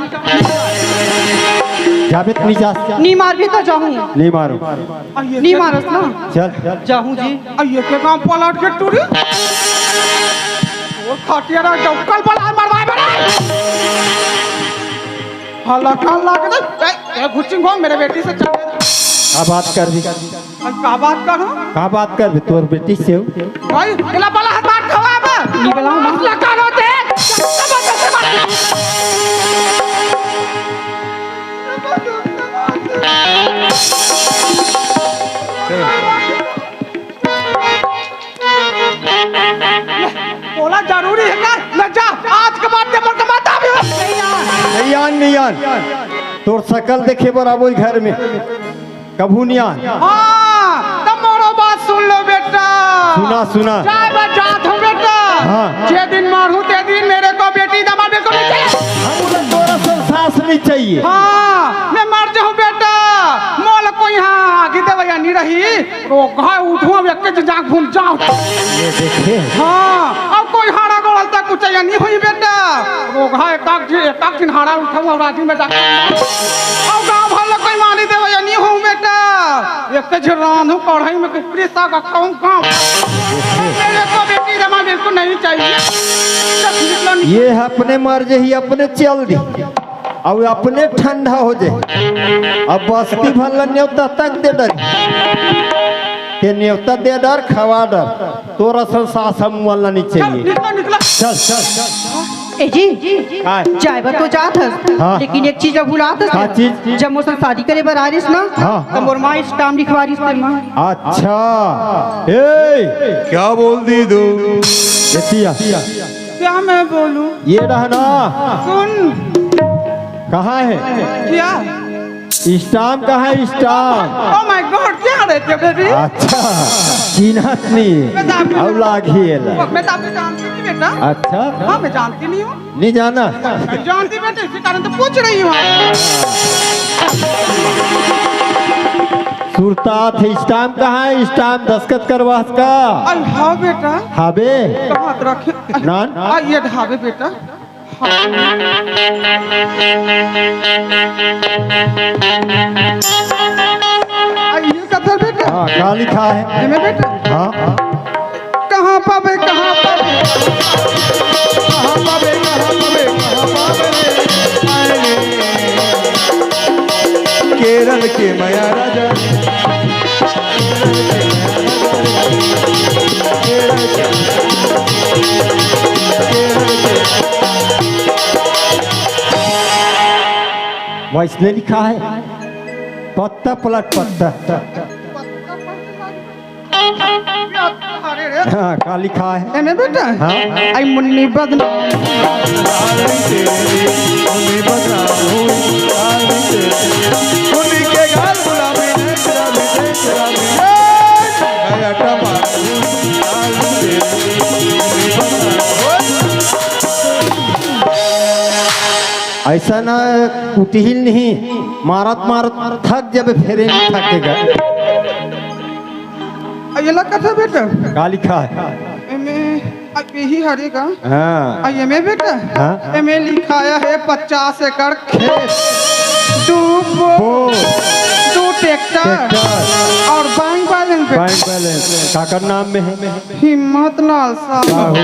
जाबे तो नहीं जा। नहीं मार भी तो जाऊँ। नहीं मारो। नहीं मारस ना। चल। जाहूँ जी। आ, ये के काम पलट के टूरी? और खटिया ना डौकल बला मरवाए बड़े। हल्ला कान लाग दे। ए, ए, घुचिंग हो मेरे बेटी से चल। का बात कर दी? आ, का बात करो? का बात कर दी तोर बेटी से हो? भाई, इला बला हाथ बात खवा बे। निकला हूँ। मसला कान होते। बोला जरूरी है का? न जा, आज के बाद ते मोर कमाता भी हो। नहीं आन, नहीं आन। तोर सकल देखे बर आबो घर में, कभू नहीं आन। हाँ, तब मोरो बात सुन लो बेटा। सुना, सुना। जाए बर जात हूँ बेटा। हाँ। जे दिन मारू ते दिन मेरे को बेटी दामाद बिल्कुल नहीं चाहिए। हम लोग तोरा संसार से नहीं चाहिए। हाँ, मैं मर जाऊँ बेटा, मोला कोई हाँ आगे देवैया नहीं रही। रोगहा उठो, अब एक के जाग भूल जाओ। ये देखे। हाँ, अब कोई हाड़ा गोड़ल तक कुछ या नहीं हुई बेटा। रोगहा एक आध झी-, एक आध दिन हाड़ा उठाऊं और आदमी में जाके। अब गांव भर ला कोई मानी देवे या नहीं हूँ बेटा। एक के झरान हूँ, कढ़ाई में कुकरी साग खाऊं काम। मेरे को बेटी जमा बिल्कुल नहीं चाहिए। जब निकलो निकलो। ये अपने मर जही, अपने चल दी। अउ अपने ठंडा हो जाए। अब बस्ती भर ला नेवता तक दे डर। ते नेवता दे डर, खवा डर। तोरा सन सास हम वाला नहीं चल, चाहिए। निकला, निकला। चल, चल, चल। ए जी, काय? जाए बर तो जात हस, हाँ। लेकिन एक चीज अब भुलात हस। का चीज? जब मोर संग शादी करे बर आ रहिस ना, हाँ। त मोर माँ stamp लिखवा रहिस तेन माँ। अच्छा। ए, क्या बोल दी तू? एतिया। क्या मैं बोलूं? ये रहा ना। सुन। कहाँ है? क्या? Stamp कहाँ है, stamp? Oh my God, क्या रहते बेबी? अच्छा, चिन्हत नहीं। मैं तो आपको अब लागी एला। मैं तो आपको जानती नहीं बेटा। अच्छा। हाँ, मैं जानती नहीं हूँ। नहीं जाना? जानती बेटा, इसी कारण तो पूछ रही हूँ। सुरता थे, stamp कहाँ है? Stamp दस्तखत करवा का? अरे हाँ बेटा। हाबे? कहाँ रखे? नान? आ, ये ढाबे बेटा। आ, ये कथर बेटा। हाँ, का लिखा है? एमे बेटा। हाँ। कहाँ पाबे, कहाँ पाबे? कहाँ पाबे, कहाँ पाबे, कहाँ पाबे रे? आए रे। केरल के मया राजा। वैसने लिखा है, पत्ता पलट पत्ता। हाँ, का लिखा है? एमे बेटा? हाँ। आई मुन्नी बदनाम। ऐसा ना कुटिहिल नहीं, मारत मारत थक जबे, फेरे नहीं थकेगा। आ, ये ला कथा बेटा। का लिखा है? एमे, आ, यही हरे का। हाँ। आ, एमे बेटा। हाँ। एमे लिखाया है पचास एकड़ खेत। दू बो-, बो-, दू ट्रैक्टर। ट्रैक्टर। और बैंक बैलेंस बेटा। Bank balance. काकर नाम में है? हिम्मत लाल साहू। साहू।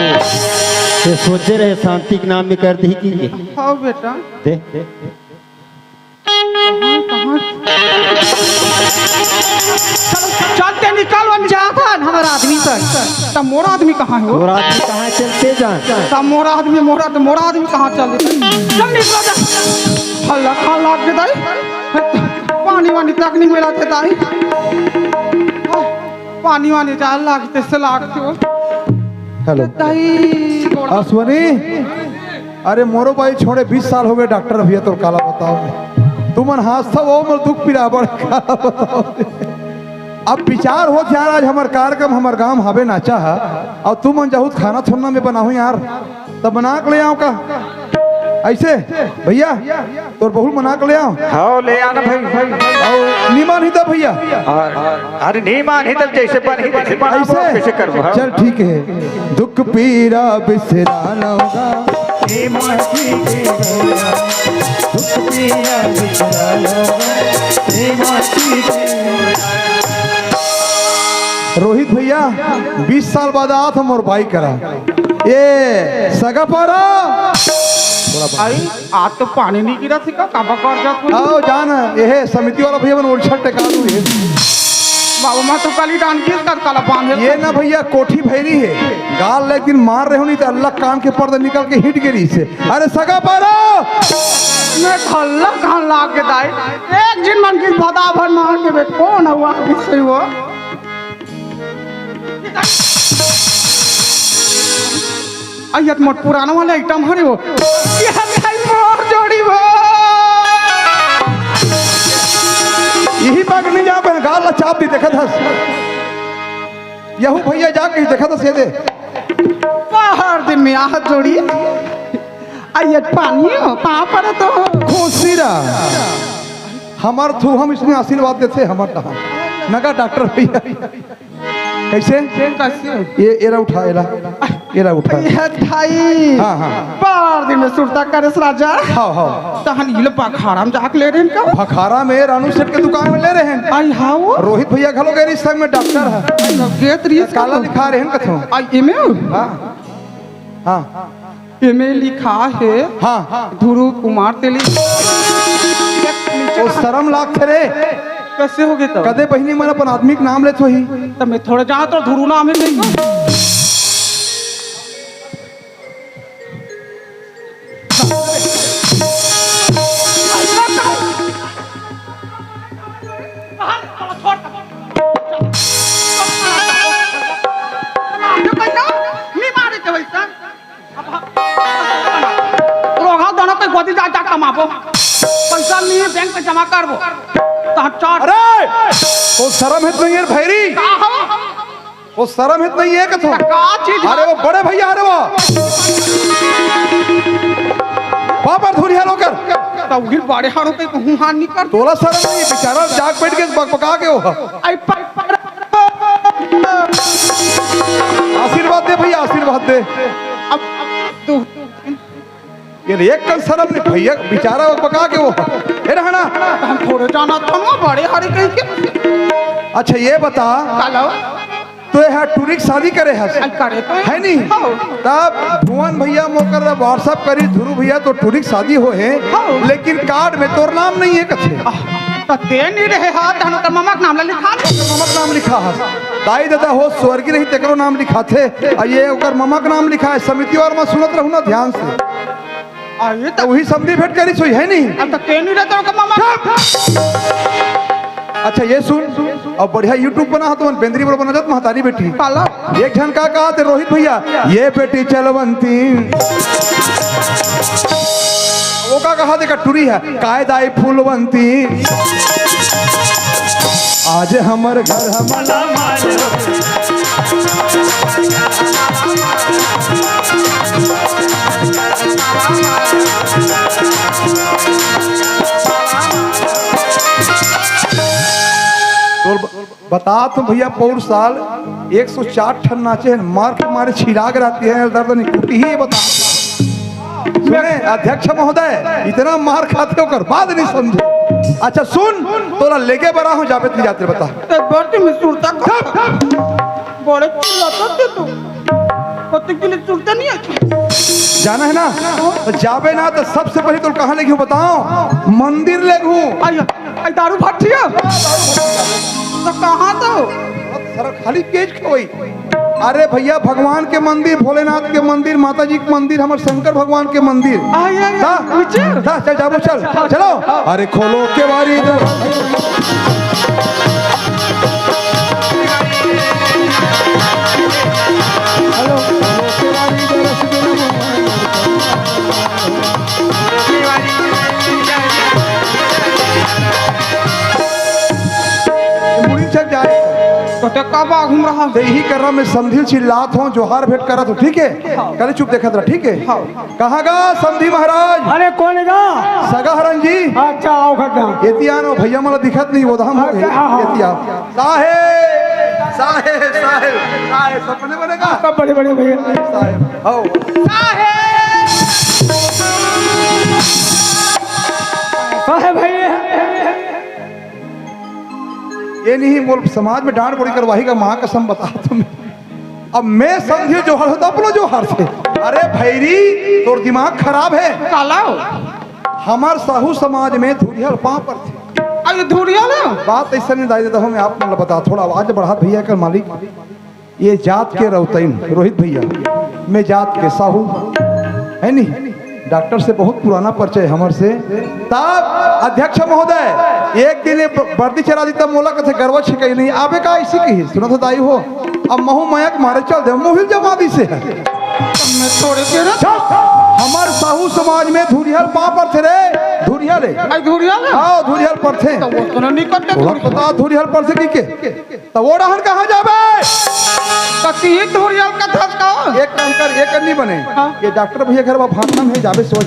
ये सोचे रहे शांति के नाम में कर दी की। हाँ बेटा। दे, दे, दे। कहाँ, कहाँ? चल, चल, ते निकल वन। जा भान, हमर आदमी तक। त मोर आदमी कहाँ है वो? तोर आदमी कहाँ है, चलते जान। त मोर आदमी, मोरा, त मोर आदमी कहाँ चल देता? चल निकल जा। हल्ला खा लाग के दाई। पानी वानी तक नहीं मिला थे दाई। पानी वानी जा लागते से लागते हो। हेलो। दाई। अश्वनी। अरे मोरो बाई छोड़े बीस साल हो गए डॉक्टर भैया, तोर काला बताओ। तुमन हाथ सब वो मोर दुख पीड़ा बड़ काला बताओ। अब विचार होत यार, आज हमर कार्यक्रम, हमर गांव हवे नाचा है, और तुमन जहूत खाना छोड़ना में बनाहू यार, तब बना के ले आओ का? ऐसे भैया, तोर बहू मना के ले आओ। हाँ, ले आना भाई, भाई। और निमन ही तो भैया। और, अरे निमन ही तो जैसे बन ही, जैसे बनाबो, ऐसे? कैसे करबो? हाँ। चल ठीक है। दुख पीरा बिसरा लूंगा। हे माटी के गौरा, दुख पीरा बिसरा लूंगा। हे माटी के गौरा। रोहित भैया, बीस साल बाद आत हम और बाई करा। ए, सगा पारा। आई, आज तो पानी नहीं गिरा थी का, काबा कर जा तू? आओ जान, ये समिति वाला भैया मन ओरछा टेका दू ये। बाबू माँ तो काली डांड किस कर काला बांध है। ये ना भैया, कोठी भैरी है। गाल एक दिन मार रहे हो नहीं तो अल्लाह कान के पर्दा निकल के हिट गिरी से। अरे सगा पारा। मैं धल्ला कान लाग के दाई। एक जिन मन की भदा भर मार के बे कौन हुआ किससे वो? अइया त मोर पुराना वाला आइटम हरे वो। ये हर भाई मोर जोड़ी वो। इही बात नहीं जा, अपन गाल ला चाप दी, देखत हस। यहू भइया जा कहीं देखत हस, ये दे। बाहर दिन में आहत जोड़ी। अइया पानी हो, पाँव परत हो। खुशी रह। हमर थू हम इसने आशीर्वाद देथे, हमर कहा। नगा डॉक्टर भइया। कइसे? कइसे? ये, एला उठा, एला। एला उठा। ये भाई। हाँ, हाँ। बार दिन में सुरता करेस राजा। हाँ, हाँ। तहन इल भखारा में जाके ले रहेन का? भखारा में रानू सेठ के दुकान में ले रहेन। आई हाँ वो। रोहित भइया घलो गए रहिस संग में, डॉक्टर हे। आई, अब गेत रहिस काला का? लिखा रहेन कथों। आई, एमे? हाँ। हाँ। एमे लिखा हे, हाँ। ध्रुव कुमार तेली। ओ, शरम लागथे रे। कइसे होगे त? कदे बहिनी मन अपन आदमी के नाम लेत होही। त मैं थोड़ा जात रहों, ध्रुव नाम हे कहीं। रोगहा दाना पे गोदी जा, जा कमाबो। पइसा नहीं हे, बैंक में जमा करबो। तहाँ चार अरे! ओ शरम हे त नहीं हे भैरी। का हो? ओ शरम हे त नहीं हे कथों। त का चीज? अरे वो बड़े भइया, अरे वो। बाबर धुरिया लोकर। त उही बड़े हाड़ो के कहूँ हानि कर। तोला शरम नहीं हे, बेचारा जाग बैठ के बकबका के वो। आई पर, पर। आशीर्वाद दे भइया, आशीर्वाद दे। अब, अब तू ये एक कन शरम नहीं भइया, बेचारा बकबका के वो। हे रहना। हम थोड़े जानत हन वो बड़े हाड़े कहीं के। अच्छा ये बता, काला? तो ये टुरी के शादी करे हस? आई करे तो हे। हे नहीं? हाँ। तब भुवन भइया मोकर WhatsApp करिस, ध्रुव भइया तोर टुरी के शादी होहे, हाँ। लेकिन कार्ड में तोर नाम नहीं हे कथे। आह, त ते नहीं रहे हा, तहन ओकर ममा के नाम ला लिखा ले। ममा के नाम लिखा हस। दाई ददा हो, स्वर्गीय रही, तेकरो नाम लिखाथे। आ ये ओकर ममा के नाम लिखा हे, समिति वार में सुनत रहू ना ध्यान से। आ, ये त त उही समधी भेंट करिस होही, हे नहीं? अब त के नहीं रहता ओकर ममा? चुप! अच्छा, ये सुन, अब बढ़िया YouTube बना हो तो मन बेंदरी बरोबर बना जात, महतारी बेटी। काला? एक झन का कहा थे, रोहित भइया, ये बेटी चलवंती। वो का कहा थे, कटुरी हे, काय दाई फूलवंती। आज हमर घर हमला मारे। तोर ब-, बता तो भइया, पौर साल एक सौ चार ठन नाचे हे, मार के मारे छिला के रहती है, दर्द नहीं टूटी ही, ये बता। सुने, अध्यक्ष महोदय, इतना मार खाथे ओकर बाद नहीं समझे। अच्छा सुन, तोला लेके बरा हो, जाबे त नहीं जाते बता। ए, बड़े में सुरता का। चुप! बड़े चिल्लाता थे तू। पति के लिए सुरता नहीं है। जाना हे ना? त जाबे ना, त सबसे पहले तोला कहाँ लेके हूँ बताओ? मंदिर लेके हूँ। आई, आई दारू भट्ठिया। त कहाँ तो? सारा खाली पेज के वही। अरे भइया, भगवान के मंदिर, भोलेनाथ के मंदिर, माता जी के मंदिर, हमर शंकर भगवान के मंदिर। आय, आय, आय, दा, नीचे। दा, चल, जाबो, चल, चलो। अरे खोलो केवारी दर-, हेलो। मुड़ी चल जाए। तो ते का बा घूम रहा? ते इही कर रहा, मैं समधी चिल्लात हूँ, जोहार भेंट करत हूँ, ठीक है? हाँ। कल चुप देखत रहा, ठीक है? हाँ। कहाँ गा समधी महाराज? अरे कोन गा? सगा हरन जी। अच्छा, आओ खड्डा। एती आनो भइया, मला दिखत नहीं, वो धाम हो गए। अच्छा, हाँ, हाँ। एती आओ। साहेब, साहेब, साहेब, साहेब, सपने बनेगा? सब बड़े बड़े भइया। साहेब, हो। साहेब। साहेब भइया। ये नहीं बोल, समाज में डांट बड़ी करवाही का, माँ कसम बता तुम। अब मैं समधी जोहार हो तो अपनो जोहार से। अरे भैरी, तोर दिमाग खराब है। काला हो? हमर साहू समाज में धुरिहल पाँव परथे। अरे धुरिहल? बात ऐसा नहीं दाई देता हूँ मैं, आप मतलब बता, थोड़ा आवाज बढ़ा भैया कर मालिक। ये जात के रौतइन, रोहित भैया, मैं जात के साहू, है नी? डॉक्टर से बहुत पुराना परिचय हमर से। तब अध्यक्ष महोदय, एक दिन ये ब-, बर्दी चरा दी, तब मोला कथे, "गरवा छिकई नहीं, आबे का ऐसी कही?" सुनत हो दाई हो, अब महू मयक मारे चल दे, मुहिल जमा दी से है। मैं थोड़े के रे। चुप! हमर साहू समाज में धुरिहल पाँव परथे रे, धुरिहल रे। आई धुरिहल रे? हाँ, धुरिहल परथे। तो वो तो नहीं करते तोला धुरिहल। पता धुरिहल परथे कि के? तो वो डहन कहाँ जाबे? तो तीन धुरिहल का धस का? एक काम कर, एक नहीं बने। हाँ। ये डॉक्टर भैया घर में भाषण में जाबे सोच।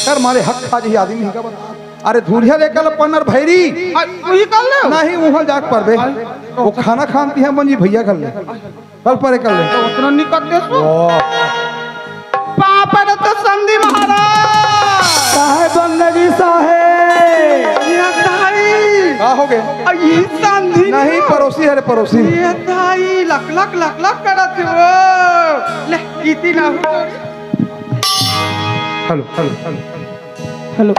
कर मारे हक खा जी आदमी का बता। अरे धुरिहल एकल पन्नर भैरी। आ, तू ही कर ले। नहीं, वहाँ जाके परबे। वो खाना खान पिया बन जी भैया कर ले। कल परे कर ले। तो उतना निकट दे सो। ओ। पाँव परे तो समधी महाराज। साहेब बंदगी साहेब। ये दाई। का हो गए? आ, ये समधी नहीं, ना। पड़ोसी है रे, पड़ोसी। ये दाई, लक, लक, लक, लक करत हे वो। ले, इतनी ना हो। Hello, hello, hello. हेलो।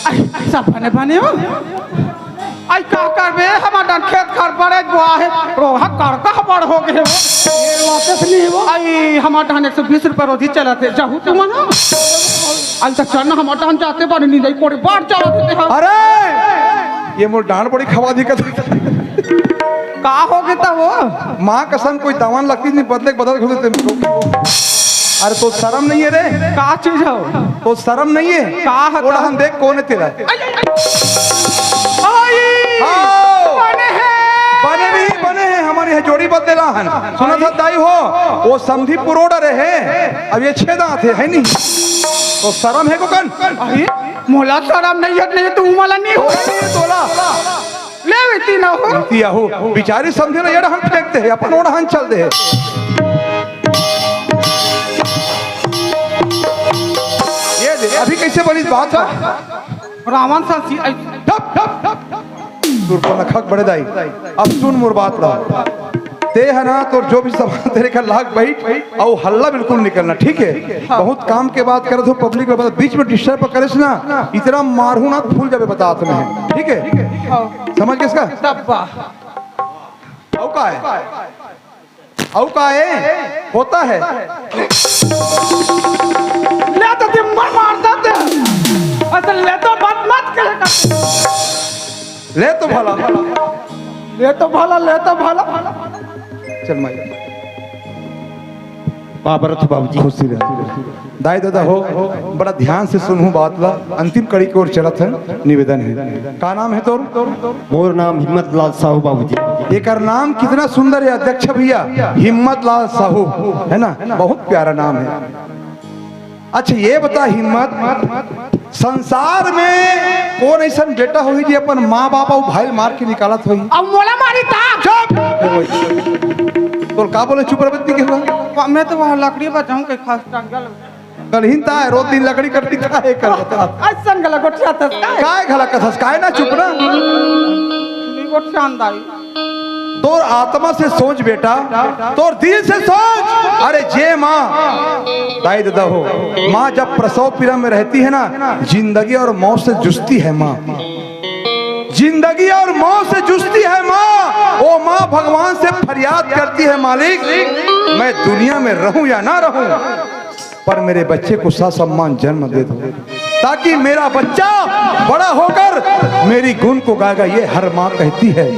अरे, सब बने बने हो। आई का करबे, हमर डहन खेत खार बड़े बोआ हे, रोहा करका बड़ हो गए। ये वापस नहीं हो। आई हमर डहन एक सौ बीस रुपया रोजी चलत हे, जाहू तुमन। आई तो चल ना, हमर डहन जाते बने निंदई कोड़े बाढ़ चलत हे। अरे, ये मोर डांड बड़ी खवा दी कत। का हो गए त वो? माँ कसम कोई दावन लगती नहीं, बदले के बदल घुलते। अरे तो शर्म नहीं है रे? का चीज हो? तो शर्म नहीं है? का हता? ओड़ा हम देख कौन है तेरा। आई, आई, आई। आओ। बने हैं। बने भी बने हैं, हमारे यहाँ जोड़ी बदले ला हन। सुना था दाई हो, वो समधी पुरोड़ा रहे, अब ये छह दांत है, है नहीं? तो शर्म है को कन? अरे, मोला शर्म नहीं है, नहीं तू मला नहीं हो। नहीं है तोला। ले बेटी ना हो। बेटी आहो, बिचारी समधी ना, एड़ा हम फेंकते हैं, अपन ओड़ा हम चल दे। ये दे, अभी कैसे बनी बात है? रावण सा सी-, आई- ठप, ठप, ठप, ठप। सुरपनखा के बड़े दाई, अब सुन मोर बात ला। ते है ना, तोर जो भी सामान तेरे का लाग बैठ, अउ हल्ला बिल्कुल निकलना, ठीक है? हाँ। बहुत काम के बात करत हो, पब्लिक में बीच में डिस्टर्ब करेस ना, इतना मारहूं ना, फूल जाबे बतात में, ठीक है? हाँ। समझ गेस का? डब्बा। अउ का है? अउ का है? होता है। ले तो दिम्बर मार देते। असल ले तो बात मत करे कर। ले तो भला। ले तो भला, ले तो भला। चल माई। बाबरथ बाबूजी। खुशी रहे। दाई ददा हो, बड़ा ध्यान से सुनहू बात ला, अंतिम कड़ी की ओर चलत है, निवेदन है। का नाम है तोर? मोर नाम हिम्मत लाल साहू बाबूजी। एकर नाम कितना सुंदर है अध्यक्ष भैया, हिम्मत लाल साहू, है ना? बहुत प्यारा नाम है। अच्छा ये बता हिम्मत, संसार में कौन ऐसन बेटा होही जे अपन माँ बाप अउ भाई ल मार के निकालत होही? अब मोला मारी ता। चुप! तोर का बोले चुप रह बत्ती के हुआ? मैं तो वहाँ लकड़ी बचाऊं के खास टांगल। कल हिंता है, रोज दिन लकड़ी कटती का है कर बता। अइसन गला गोठिया तस काय? काय घला कथस, काय ना चुप ना? नहीं गोठिया अंदाई। तोर आत्मा से सोच बेटा, तोर दिल से सोच। अरे जे माँ, दाई ददा हो, माँ जब प्रसव पीड़ा में रहती है ना, जिंदगी और मौत से जूझती है माँ, जिंदगी और मौत से जूझती है माँ। ओ माँ भगवान से फरियाद करती है, मालिक, मैं दुनिया में रहूं या ना रहूं, पर मेरे बच्चे को ससम्मान जन्म दे दो, ताकि मेरा बच्चा बड़ा होकर मेरी गुण को गाएगा। ये हर माँ कहती है,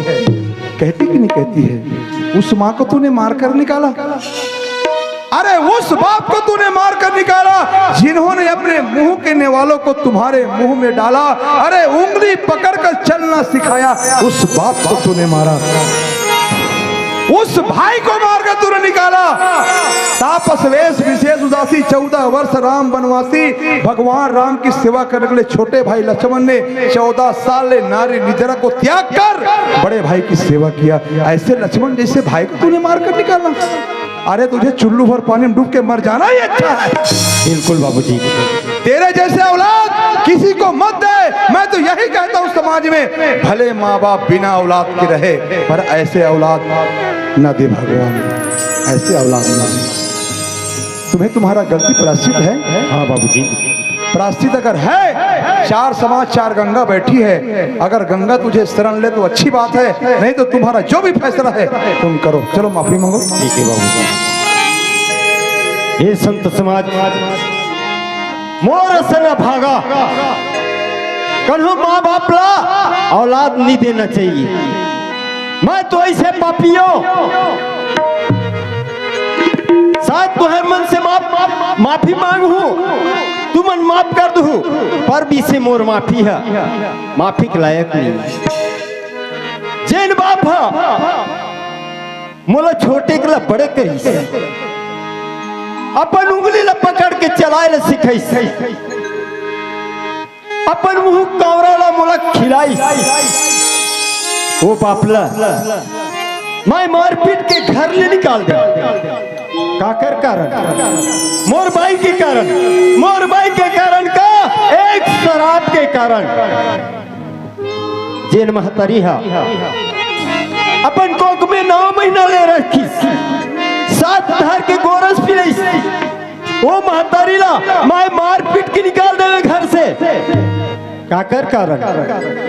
कहती कि नहीं कहती है? उस माँ को तूने मार कर निकाला, अरे उस बाप को तूने मार कर निकाला, जिन्होंने अपने मुंह के निवालों को तुम्हारे मुंह में डाला, अरे उंगली पकड़कर चलना सिखाया, उस बाप को तूने मारा। उस भाई को मारकर तूने निकाला। तापस वेश विशेष उदासी, चौदह वर्ष राम वनवासी। भगवान राम की सेवा करने के लिए छोटे भाई लक्ष्मण ने चौदह साल ले नारी निद्रा को त्याग कर बड़े भाई की सेवा किया। ऐसे लक्ष्मण जैसे भाई को तूने मारकर निकाला। अरे तुझे चुल्लू भर पानी में डूब के मर जाना ही अच्छा है। बिल्कुल बाबूजी। तेरे जैसे औलाद किसी को मत दे। मैं तो यही कहता हूँ समाज में, भले माँ बाप बिना औलाद के रहे, पर ऐसे औलाद न दे भगवान, ऐसे औलाद न दे। तुम्हें तुम्हारा गलती प्रायश्चित है? हाँ बाबूजी। प्रायश्चित अगर है चार समाज, चार गंगा बैठी है। अगर गंगा तुझे शरण ले तो अच्छी बात है, नहीं तो तुम्हारा जो भी फैसला है तुम करो। चलो, माफी मांगो। ठीक है बाबू। हे संत समाज, मोर असन अभागा कन्हू माँ बाप ला औलाद नहीं देना चाहिए। मैं तो ऐसे पापियों साथ तुहर मन से माफ, माफी मांग हूँ, तुमन माफ कर दू, पर भी से मोर माफी है, माफी के लायक नहीं। जेन बाप हा मोला छोटे के ला बड़े करिस, अपन उंगली ला पकड़ के चलाए ला सिखाइस, अपन मुंह कांवरा ला मोला खिलाइस, वो बाप ला मैं मारपीट के घर ले निकाल दे। काकर कारण? मोर बाई के कारण। मोर बाई के कारण का? एक शराब के कारण। जेन महतारी हा अपन कोख में नौ महीना ले रखिस, सात धार के गोरस पिलइस, वो महतारी ला मैं मारपीट के निकाल देवे घर से। काकर कारण?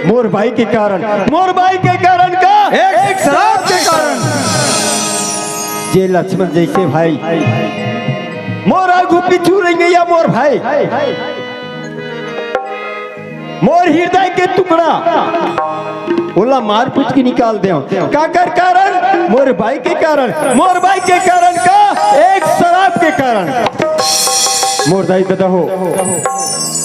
मोर बाई के कारण। मोर बाई के कारण का? एक शराब के कारण। जे लक्ष्मण जैसे भाई मोर आगू पीछू रह गया मोर भाई, मोर हृदय के टुकड़ा, ओला मारपीट के निकाल दे। काकर कारण? मोर बाई के कारण। मोर बाई के कारण का? एक शराब के कारण। मोर दाई ददा हो,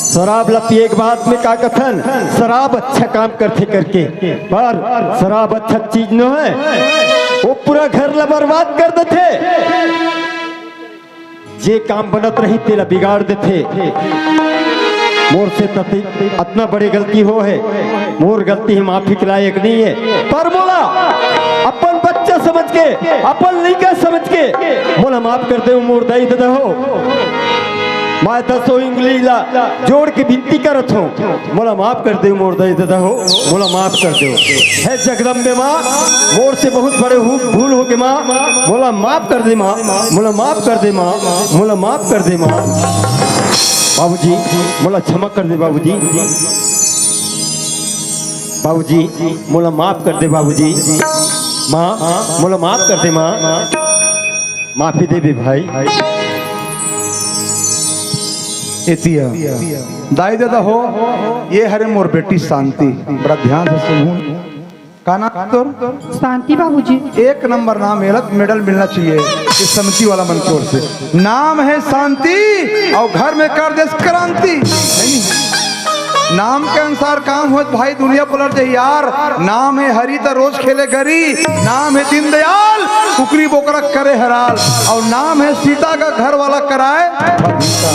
शराब ला पिए के बाद में का कथन, शराब अच्छा काम करथे करके, पर शराब अच्छा चीज नो है, वो पूरा घर ला बर्बाद कर देथे। जे काम बनत रही तेला बिगाड़ देथे। मोर से तती अतना बड़े गलती हो है, मोर गलती है, माफी के लायक नहीं है, पर मोला अपन बच्चा समझ के, अपन लइका समझ के मोला माफ कर दे मोर दाई ददा हो। मैं दसों उंगली ला जोड़ के विनती करत हूँ, मोला माफ कर दे मोर दाई ददा हो, मोला माफ कर दे। हे जगदम्बे माँ, मोर से बहुत बड़े हु-, भूल हो गए माँ, मोला माफ कर दे माँ, मोला माफ कर दे माँ, मोला माफ कर दे माँ। बाबूजी, मोला क्षमा कर दे बाबूजी। बाबूजी, मोला माफ कर दे बाबूजी। माँ, मोला माफ कर दे माँ। माफी देबे भाई। एतिया दाई ददा हो, ये हरे मोर बेटी शांति, बड़ा ध्यान से सुनहू। का नाम तोर? शांति बाबूजी। एक नंबर नाम, एला मेडल मिलना चाहिए इस समिति वाला मन की ओर से। नाम है शांति और घर में कर देस क्रांति। नहीं? नाम के अनुसार काम होत भाई, दुनिया पलट जाए यार। नाम है हरि त रोज खेले गरी, नाम है दीनदयाल, कुकरी बोकरा करे हराल, और नाम है सीता का घर वाला कराए भगीता।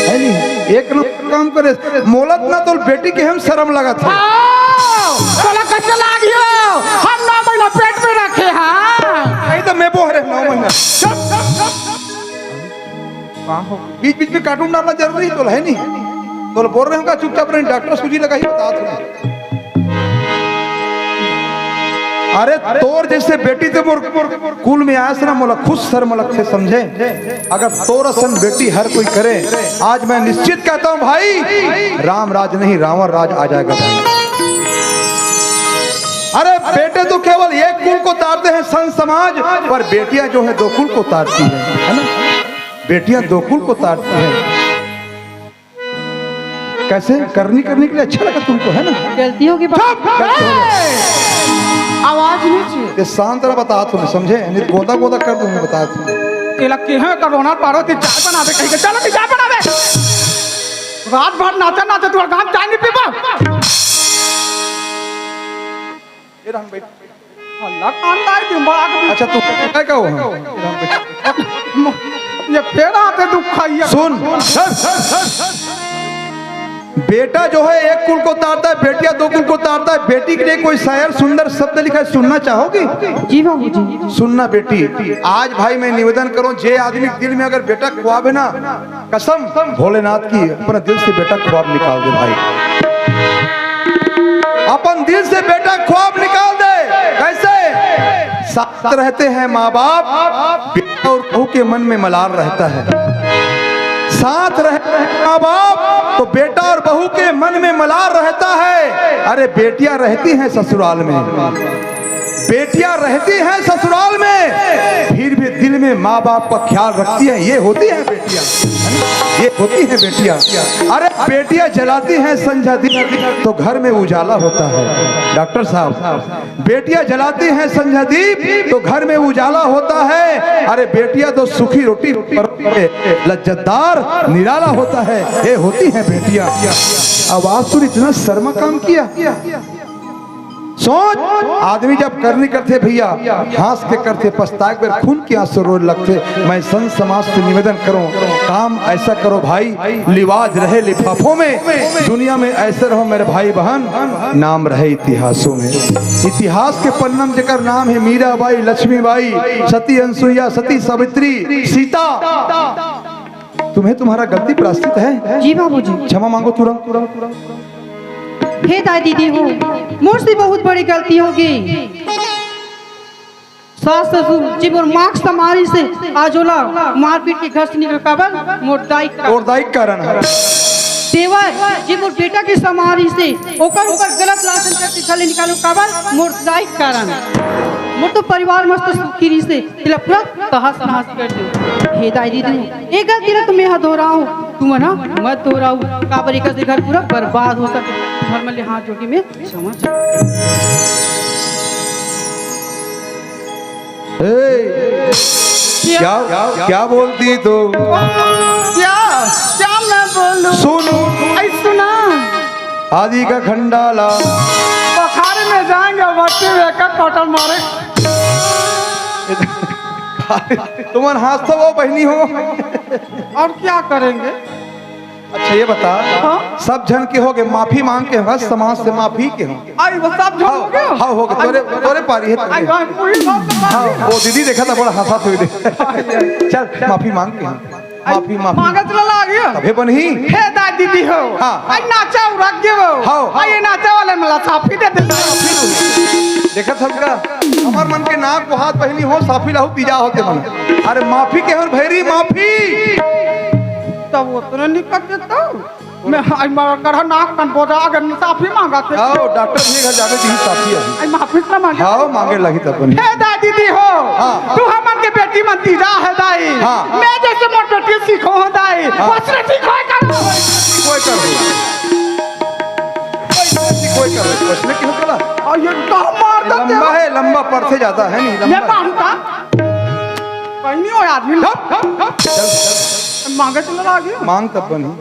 है नहीं? एक नंबर काम करे। मोलत ना तो बेटी के हम शर्म लगत है। आओ, तोला कैसे लागियो? हम नौ महीना पेट में रखे हाँ। नहीं तो मैं बोहरे नौ महीना। चुप। का हो? बीच बीच में कार्टून डालना जरूरी है, तोला है नहीं? तोला बोल रहे हो का, चुपचाप रहे, डॉक्टर सूजी लगाई, बता तू। अरे तोर जैसे बेटी ते मोर, मोर कुल में आयस ना, मोला खुद शर्म लगथे, समझे? अगर तोर असन बेटी हर कोई करे, आज मैं निश्चित कहता हूँ भाई, राम राज नहीं रावण राज आ जाएगा भाई। अरे बेटे तो केवल एक कुल को तारते हैं संत समाज, पर बेटियां जो है दो कुल को तारती है, है ना? बेटियां दो कुल को तारती है। कैसे? करनी, करने के लिए अच्छा लगा तुमको, है ना? गलती होगी बाबा। चुप! गलती हो गई। आवाज नीचे। ये शांत रहा, बता तुम्हें, समझे? नहीं तो गोदा गोदा कर दूंगी, बता तुम्हें। तेला केहे का रोना पारो, ते चाय बनावे कहीं के। चलो, ते चाय बनावे। रात भर नाचा नाचा तू गांव चाय नहीं पीबा। ये रहन भाई। अल्लाह कांदा है दिमाग में। अच्छा, तू काय का हो? ये फेर आते दुख खाइए। सुन, बेटा जो है एक कुल को तारता है, बेटियां दो कुल को तारता है। बेटी के लिए कोई शायर सुंदर शब्द लिखा है, सुनना चाहोगी? जी बाबूजी। सुनना बेटी, आज भाई मैं निवेदन करूं, जे आदमी के दिल में अगर बेटा ख्वाब है ना, कसम भोलेनाथ की, अपने दिल से बेटा ख्वाब निकाल दे भाई, अपन दिल से बेटा ख्वाब निकाल दे। कैसे? साथ रहते हैं माँ बाप, बेटा और बहू के मन में मलाल रहता है। साथ रहे माँ बाप, तो बेटा और बहू के मन में मलाल रहता है। अरे, बेटियां रहती हैं ससुराल में, बेटियां रहती हैं ससुराल में, फिर भी दिल में माँ बाप का ख्याल रखती हैं। ये होती हैं बेटियां, ये होती हैं बेटियां। अरे, बेटियां जलाती हैं संझा दीप, तो घर में उजाला होता है। डॉक्टर साहब, बेटियां जलाती हैं संझा दीप, तो घर में उजाला होता है। अरे, बेटियां तो सूखी रोटी पर लज्जतदार निराला होता है। ये होती हैं बेटियां। अब आसुर इतना शर्मा काम किया। सोच, आदमी जब करनी करथे भैया, हंस के करथे, पछताए के बेर खून के आंसू रोए लगथे। मैं संत समाज से निवेदन करूं, काम ऐसा करो भाई, लिवाज रहे लिफाफों में, दुनिया में ऐसे रहो मेरे भाई बहन, नाम रहे इतिहासों में। इतिहास के पन्नम जेकर नाम है मीराबाई, लक्ष्मीबाई, सती अनसुईया, सती सावित्री, सीता। तुम्हें तुम्हारा गलती प्राश्चित है। जी बाबूजी। क्षमा मांगो तुरंत। हे दाई दीदी हो, मोर से बहुत बड़ी गलती होगे। सास ससुर जी मोर माँ के समारी से आज ओला मारपीट के घर से निकल काबर मोर दाई का और दाई के कारण है। देवर जी मोर बेटा के समारी से ओकर ऊपर गलत लांछन करके घर ले निकालो काबर मोर दाई के कारण। मोर तो परिवार मस्त सुखी रहिसे, तेला पूरा तहस नहस कर दे। हे दाई दीदी, ए गलती ला तो मैं हा दोहराऊं, तुमन हा मत दोहराऊ, काबर एकर से घर पूरा बर्बाद हो सके। तुमन मन ले हाथ जोड़ के मैं क्षमा चाहत हूं। ए, क्या, क्या बोलती तू? क्या, क्या मैं बोलूं? सुन। ऐ सुना। आदि का खंडाला। पखारी में जाएंगे, भट्टी में एक एक कौटल मारे। तुमन हाथ तो वो बहिनी हो। और क्या करेंगे? अच्छा, ये बता, हाँ? सब झन के होगे, माफी मांग के होगे, समाज से माफी के हो? आई, वो सब झन हो गया? हाँ, हो गया। तोरे, तोरे पारी है, तोरे। आई, आई, पूरी बात तो हाँ, माफी। वो दीदी देखा था, बड़ा हंसा थोड़ी देर। चल, माफी मांग के हो। माफी, माफी। मांगत ला लाग गया। तभे बनही। हे दाई दीदी हो। हाँ। आई नाचा उरक गए हो। हाँ। आई ये नाचा वाले मला साफी दे दे। देखत सबका, हमर मन के नाक को हाथ बहिनी हो, साफी लाहू तीजा होते मन। अरे माफी के हो भैरी, माफी। तब उतने निकल देता। मैं आई मार कर नाक कन बोझा अगर साफी मांगा थे। आओ, डॉक्टर जी घर जावे जी साफी है। आई माफी ना मांगे। हाँ, मांगे लगी तब बनी। हे दाई दीदी हो। हाँ। तू हमन के बेटी मन तीजा है दाई। हाँ। मैं जैसे मोर बेटी सीखो हो दाई। हाँ। वैसे सीखो कर। कोई कर दो। कोई कर दो। उसमें क्यों कला? और ये तो मार ये दो लंबा तेरा। है, लंबा पड़ से जाता है नहीं, ये लंबा। मानता। कहीं नहीं हो आदमी। हप, हप, हप। चल, चल। मांगे चला लाग गया। मांग तब बनी।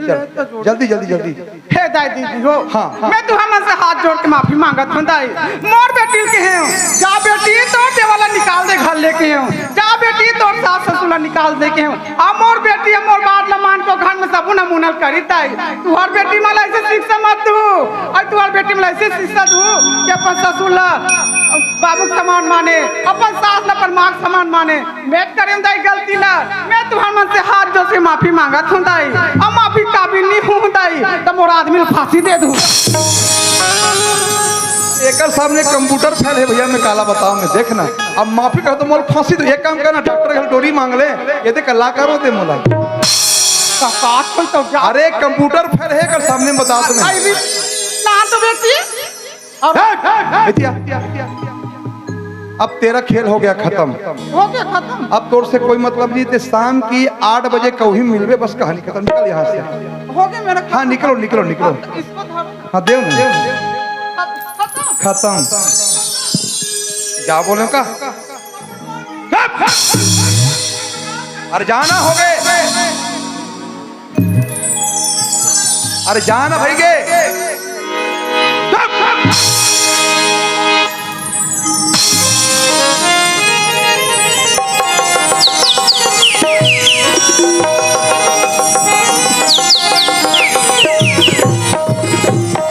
ले चल, तो जोड़। जल्दी, जल्दी, जल्दी। हे दाई दीदी हो। हाँ, हाँ। मैं तुहर मन से हाथ जोड़ के माफी मांगत हूँ दाई। मोर बेटी के हैं। जा बेटी तोर देवर ला निकाल दे घर लेके हैं। जा बेटी तोर सास ससुर ला निकाल दे के हैं। अब मोर बेटी है, मोर बात ला मान के घर में सबू नमूनल करी दाई। तुहर बेटी मन ला ऐसे शिक्षा मत दू। और तुहर बेटी मन ला ऐसे शिक्षा दू कि अपन ससुर ला बाबू के समान माने, अपन सास ला अपन माँ के समान माने। मैं करें दाई गलती ला, मैं तुहर मन से हाथ जोड़ के माफी मांगत हूँ दाई। अब माफी काबिल नहीं हूँ दाई, तो मोर आदमी ला फांसी दे दूँ। एकर सामने कंप्यूटर फेल है भैया, मैं काला बताऊं मैं, देख ना। अब माफी कहो तो मोर फांसी दे। एक काम करना, डॉक्टर घर डोरी मांग ले, ये दे कलाकारों दे मोला। का, का, कोई तो जा- अरे कंप्यूटर फेल है, एकर सामने बता तुम्हें। आई भी, ना तो बेटी। और ए, ए, ए, दिया। अब तेरा खेल हो गया खत्म। हो गया खत्म। अब तोर से कोई मतलब नहीं, ते शाम की आठ बजे कहीं मिलबे, बस कहानी खत्म। निकल यहाँ से। हो गया मेरा हाँ, खत्म। निकलो, निकलो, निकलो। अब इसको धरो। हाँ, देव ना। खत्म। खत्म। क्या बोले का? अरे जाना हो गए। अरे जाना भाई के।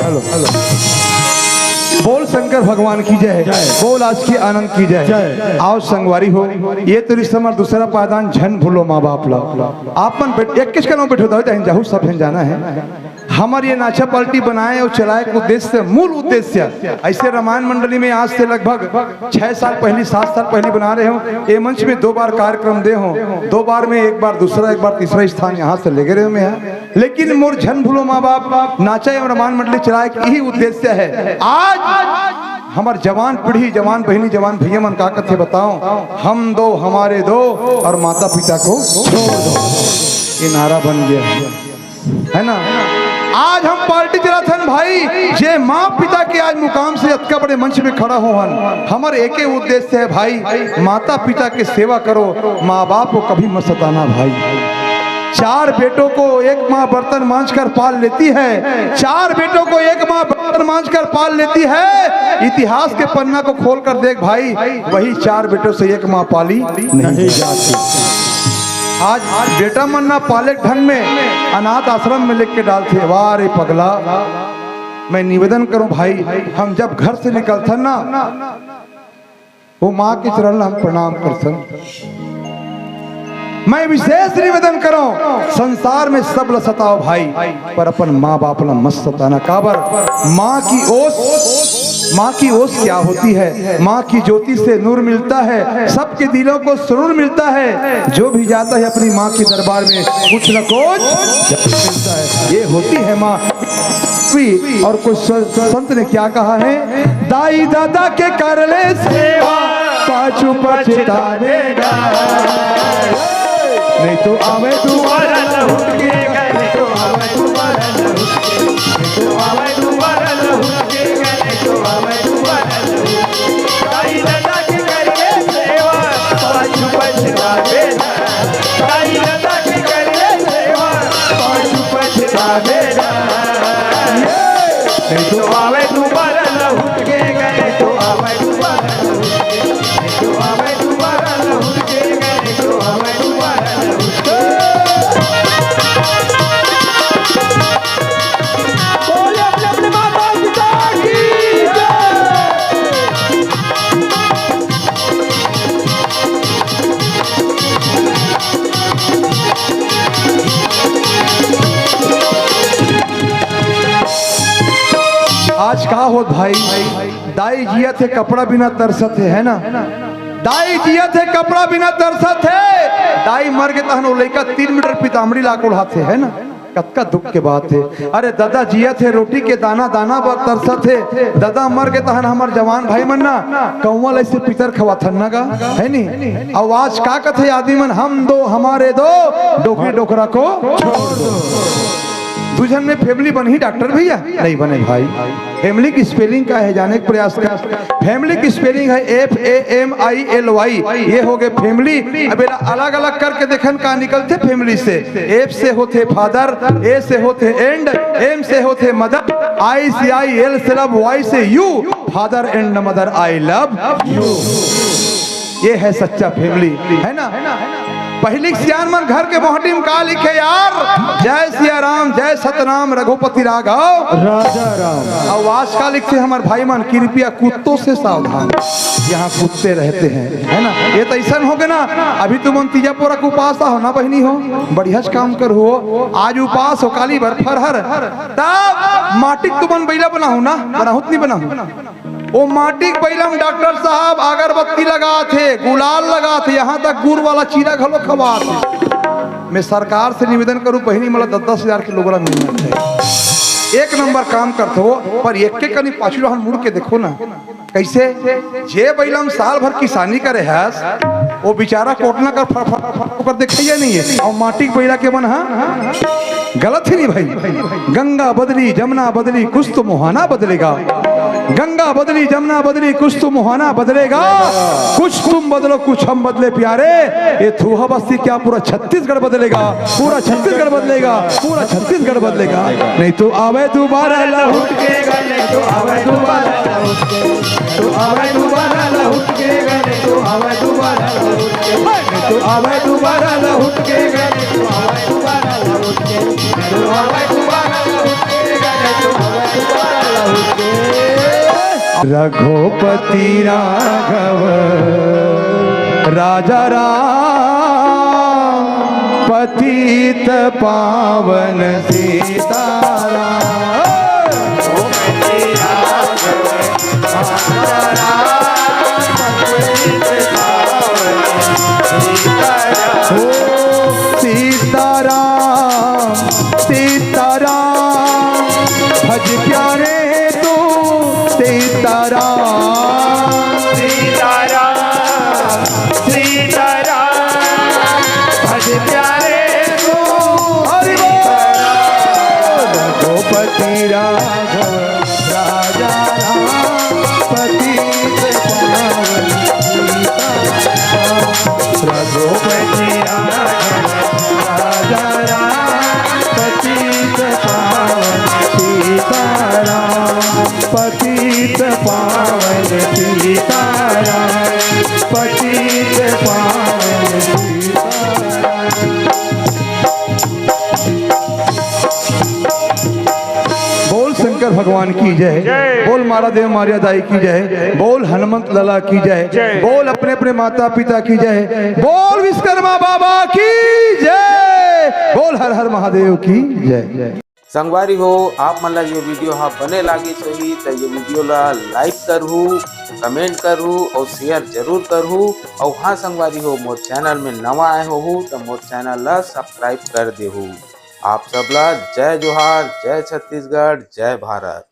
Hello, hello. बोल शंकर भगवान की जय। जय। बोल आज की आनंद की जय। जय। आओ संगवारी हो, ये तो रिश्ता हमारा दूसरा पायदान झन भूलो माँ बाप ला। आप मन बैठ, एक किस का नाम बैठो दाऊ, जहाँ जाहू सब झन जाना है। हमर ये नाचा पार्टी बनाए अउ चलाए के उद्देश्य, मूल उद्देश्य, ऐसे रामायण मंडली में आज से लगभग छह साल पहली, सात साल पहली बना रहे हों। ये मंच में दो बार कार्यक्रम दे हों, दो बार में एक बार दूसरा, एक बार तीसरा स्थान यहाँ से लेगे रहे हों मैं। लेकिन मोर झन भूलो माँ बाप नाचा एवं रामायण मंडली चलाए के यही उद्देश्य है। आज हमर जवान पीढ़ी, जवान बहिनी, जवान भैया मन का कथे बताओ, हम दो हमारे दो और माता पिता को छोड़ दो, ये नारा बन गया है, है ना? आज हम पार्टी चलाथन भाई, जे माँ पिता के आज मुकाम से अतका बड़े मंच में खड़ा हो हन, हमर एके उद्देश्य है भाई, माता पिता के सेवा करो, माँ बाप को कभी मत सताना भाई। चार बेटों को एक माँ बर्तन मांज कर पाल लेती है, चार बेटों को एक माँ बर्तन मांज कर पाल लेती है, इतिहास के पन्ना को खोल कर देख भाई, वही चार बेटों से एक माँ पाली नहीं जाती। आज बेटा मन ना पाले ढंग में अनाथ आश्रम में लेके डालथे। वाह रे पगला, मैं निवेदन करूं भाई, हम जब घर से निकलथन ना, वो माँ के चरण ला हम प्रणाम करथन। मैं विशेष निवेदन करूं, संसार में सब ला सताओ भाई, पर अपन माँ बाप ला मत सताना। काबर? माँ की ओस, माँ की ओस क्या होती है? माँ की ज्योति से नूर मिलता है, सबके दिलों को सुरूर मिलता है। जो भी जाता है अपनी माँ के दरबार में, कुछ न कुछ मिलता है। ये होती है माँ। भी और कुछ स-, संत ने क्या कहा है? दाई दादा के कर ले सेवा, पाछू पछतावेगा। नहीं तो आवे दोबारा लहुट के, नहीं तो आवे दोबारा लहुट के, नहीं तो आवे दोबारा लहुट के, नहीं तो आवे दोबारा लहुट के। दाई दादा के कर ले सेवा, पाछू पछतावेगा। दाई दादा के कर ले सेवा, पाछू पछतावेगा। नहीं तो आवे दोबारा लहुट के, नहीं तो आवे दोबारा लहुट के, नहीं तो आवे दोबारा लहुट के, नहीं तो आवे दोबारा लहुट के। बोले अपने अपने माता पिता की जय। आज का होत भाई, दाई जियत हे कपड़ा बिना तरसत हे, है ना? दाई जियत हे कपड़ा बिना तरसत हे, दाई मर गे तहन ओ लइका तीन मीटर पीताम्बरी ला कोढ़ात हे, है ना? कतका दुख के बात हे। अरे ददा जियत हे रोटी के दाना दाना बर तरसत हे, ददा मर गे तहन हमर जवान भाई मन ना कौवा लइसे पितर खवाथन ना गा, है नी? अउ आज का कथे आदमी मन, हम दो हमारे दो, डोकरी डोकरा को छोड़ दो। दू झन में फैमिली बनही डॉक्टर भैया? नहीं बने भाई। फैमिली की स्पेलिंग का है, जाने का प्रयास कर। फैमिली की स्पेलिंग है F A M I L Y। ये हो गए फैमिली। अब एला अलग-अलग करके देखन का निकलथे फैमिली से। F से होथे फादर, A से होथे एंड, M से होथे मदर, I से आई, L से लव, Y से you, father and mother, I love you। ये है सच्चा फैमिली, है ना? पहिली के सियान मन घर के मोहटी में का लिखे यार? जय सिया राम, जय सतनाम, रघुपति राघव। राजा राम। अउ आज का लिखथे हमर भाई मन, कृपया कुत्तों से सावधान, यहाँ कुत्ते रहते हैं, है ना? ये तो ऐसा हो गया ना, अभी तुमन तीजा पोरा के उपास हो ना बहिनी हो, बढ़िया से काम कर हो, आज उपास हो, काली भर फरहर, तब माटी के तुमन बइला बनाहू ना, बनाहू त नहीं बनाहू? ओ माटी के बइला में डॉक्टर साहब अगरबत्ती लगात हे, गुलाल लगात हे, यहाँ तक गुड़ वाला चीरा घलो खवात हे। मैं सरकार से निवेदन करूँ, बहिनी, मोला दस दस हजार के लुगरा मिलना चाहिए। एक नंबर काम करत हो, पर एक के कनी पाछू डहन मुड़ के देखो ना। कैसे? जे बइला में साल भर किसानी करे हस, वो बेचारा कोटना कर फर, फर, फर, फर देखइया नहीं है। अउ माटी के बइला के मन, हाँ, गलत हे नहीं भाई। गंगा बदली, जमुना बदली, कुछ तो मुहाना बदलेगा। गंगा बदली, जमुना बदली, कुछ तो मुहाना बदलेगा। कुछ तुम बदलो, कुछ हम बदले प्यारे। ये थूहा बस्ती क्या पूरा छत्तीसगढ़ बदलेगा? पूरा छत्तीसगढ़ बदलेगा, पूरा छत्तीसगढ़ बदलेगा। नहीं तो आवे दोबारा लहुट के, नहीं तो आवे दोबारा लहुट के, तो आवे दोबारा लहुट के, नहीं तो आवे दोबारा लहुट के, नहीं तो आवे दोबारा लहुट के, नहीं तो आवे दोबारा लहुट के, नहीं तो आवे दोबारा लहुट के, नहीं तो आवे दोबारा लहुट के। रघुपति राघव राजा राम। पतित पावन सीताराम। ओ सीताराम, सीताराम, भज प्यारे तू सीताराम। सीताराम, सीताराम, भज प्यारे तू। हरि बोल। रघुपति राघव राजा राम, पतित पावन सीताराम। रघुपति राघव राजा राम, पतित पावन सीताराम। पतित पावन सीताराम, पतित पावन सीताराम। बोल शंकर भगवान की जय। जय। बोल मारा देव मारिया दाई की जय। बोल हनुमंत लला की जय। जय। बोल अपने अपने माता पिता की जय। बोल विश्वकर्मा बाबा की जय। बोल हर हर महादेव की जय। संगवारी हो, आप मन ला ये वीडियो हा बने लागिस होही त ये वीडियो ला लाइक करहू, कमेंट करहू और शेयर जरूर करहू। और हाँ संगवारी हो, मोर चैनल में नवा आए होहू त मोर चैनल ला सब्सक्राइब कर देहू। आप सब ला जय जोहार, जय छत्तीसगढ़, जय भारत।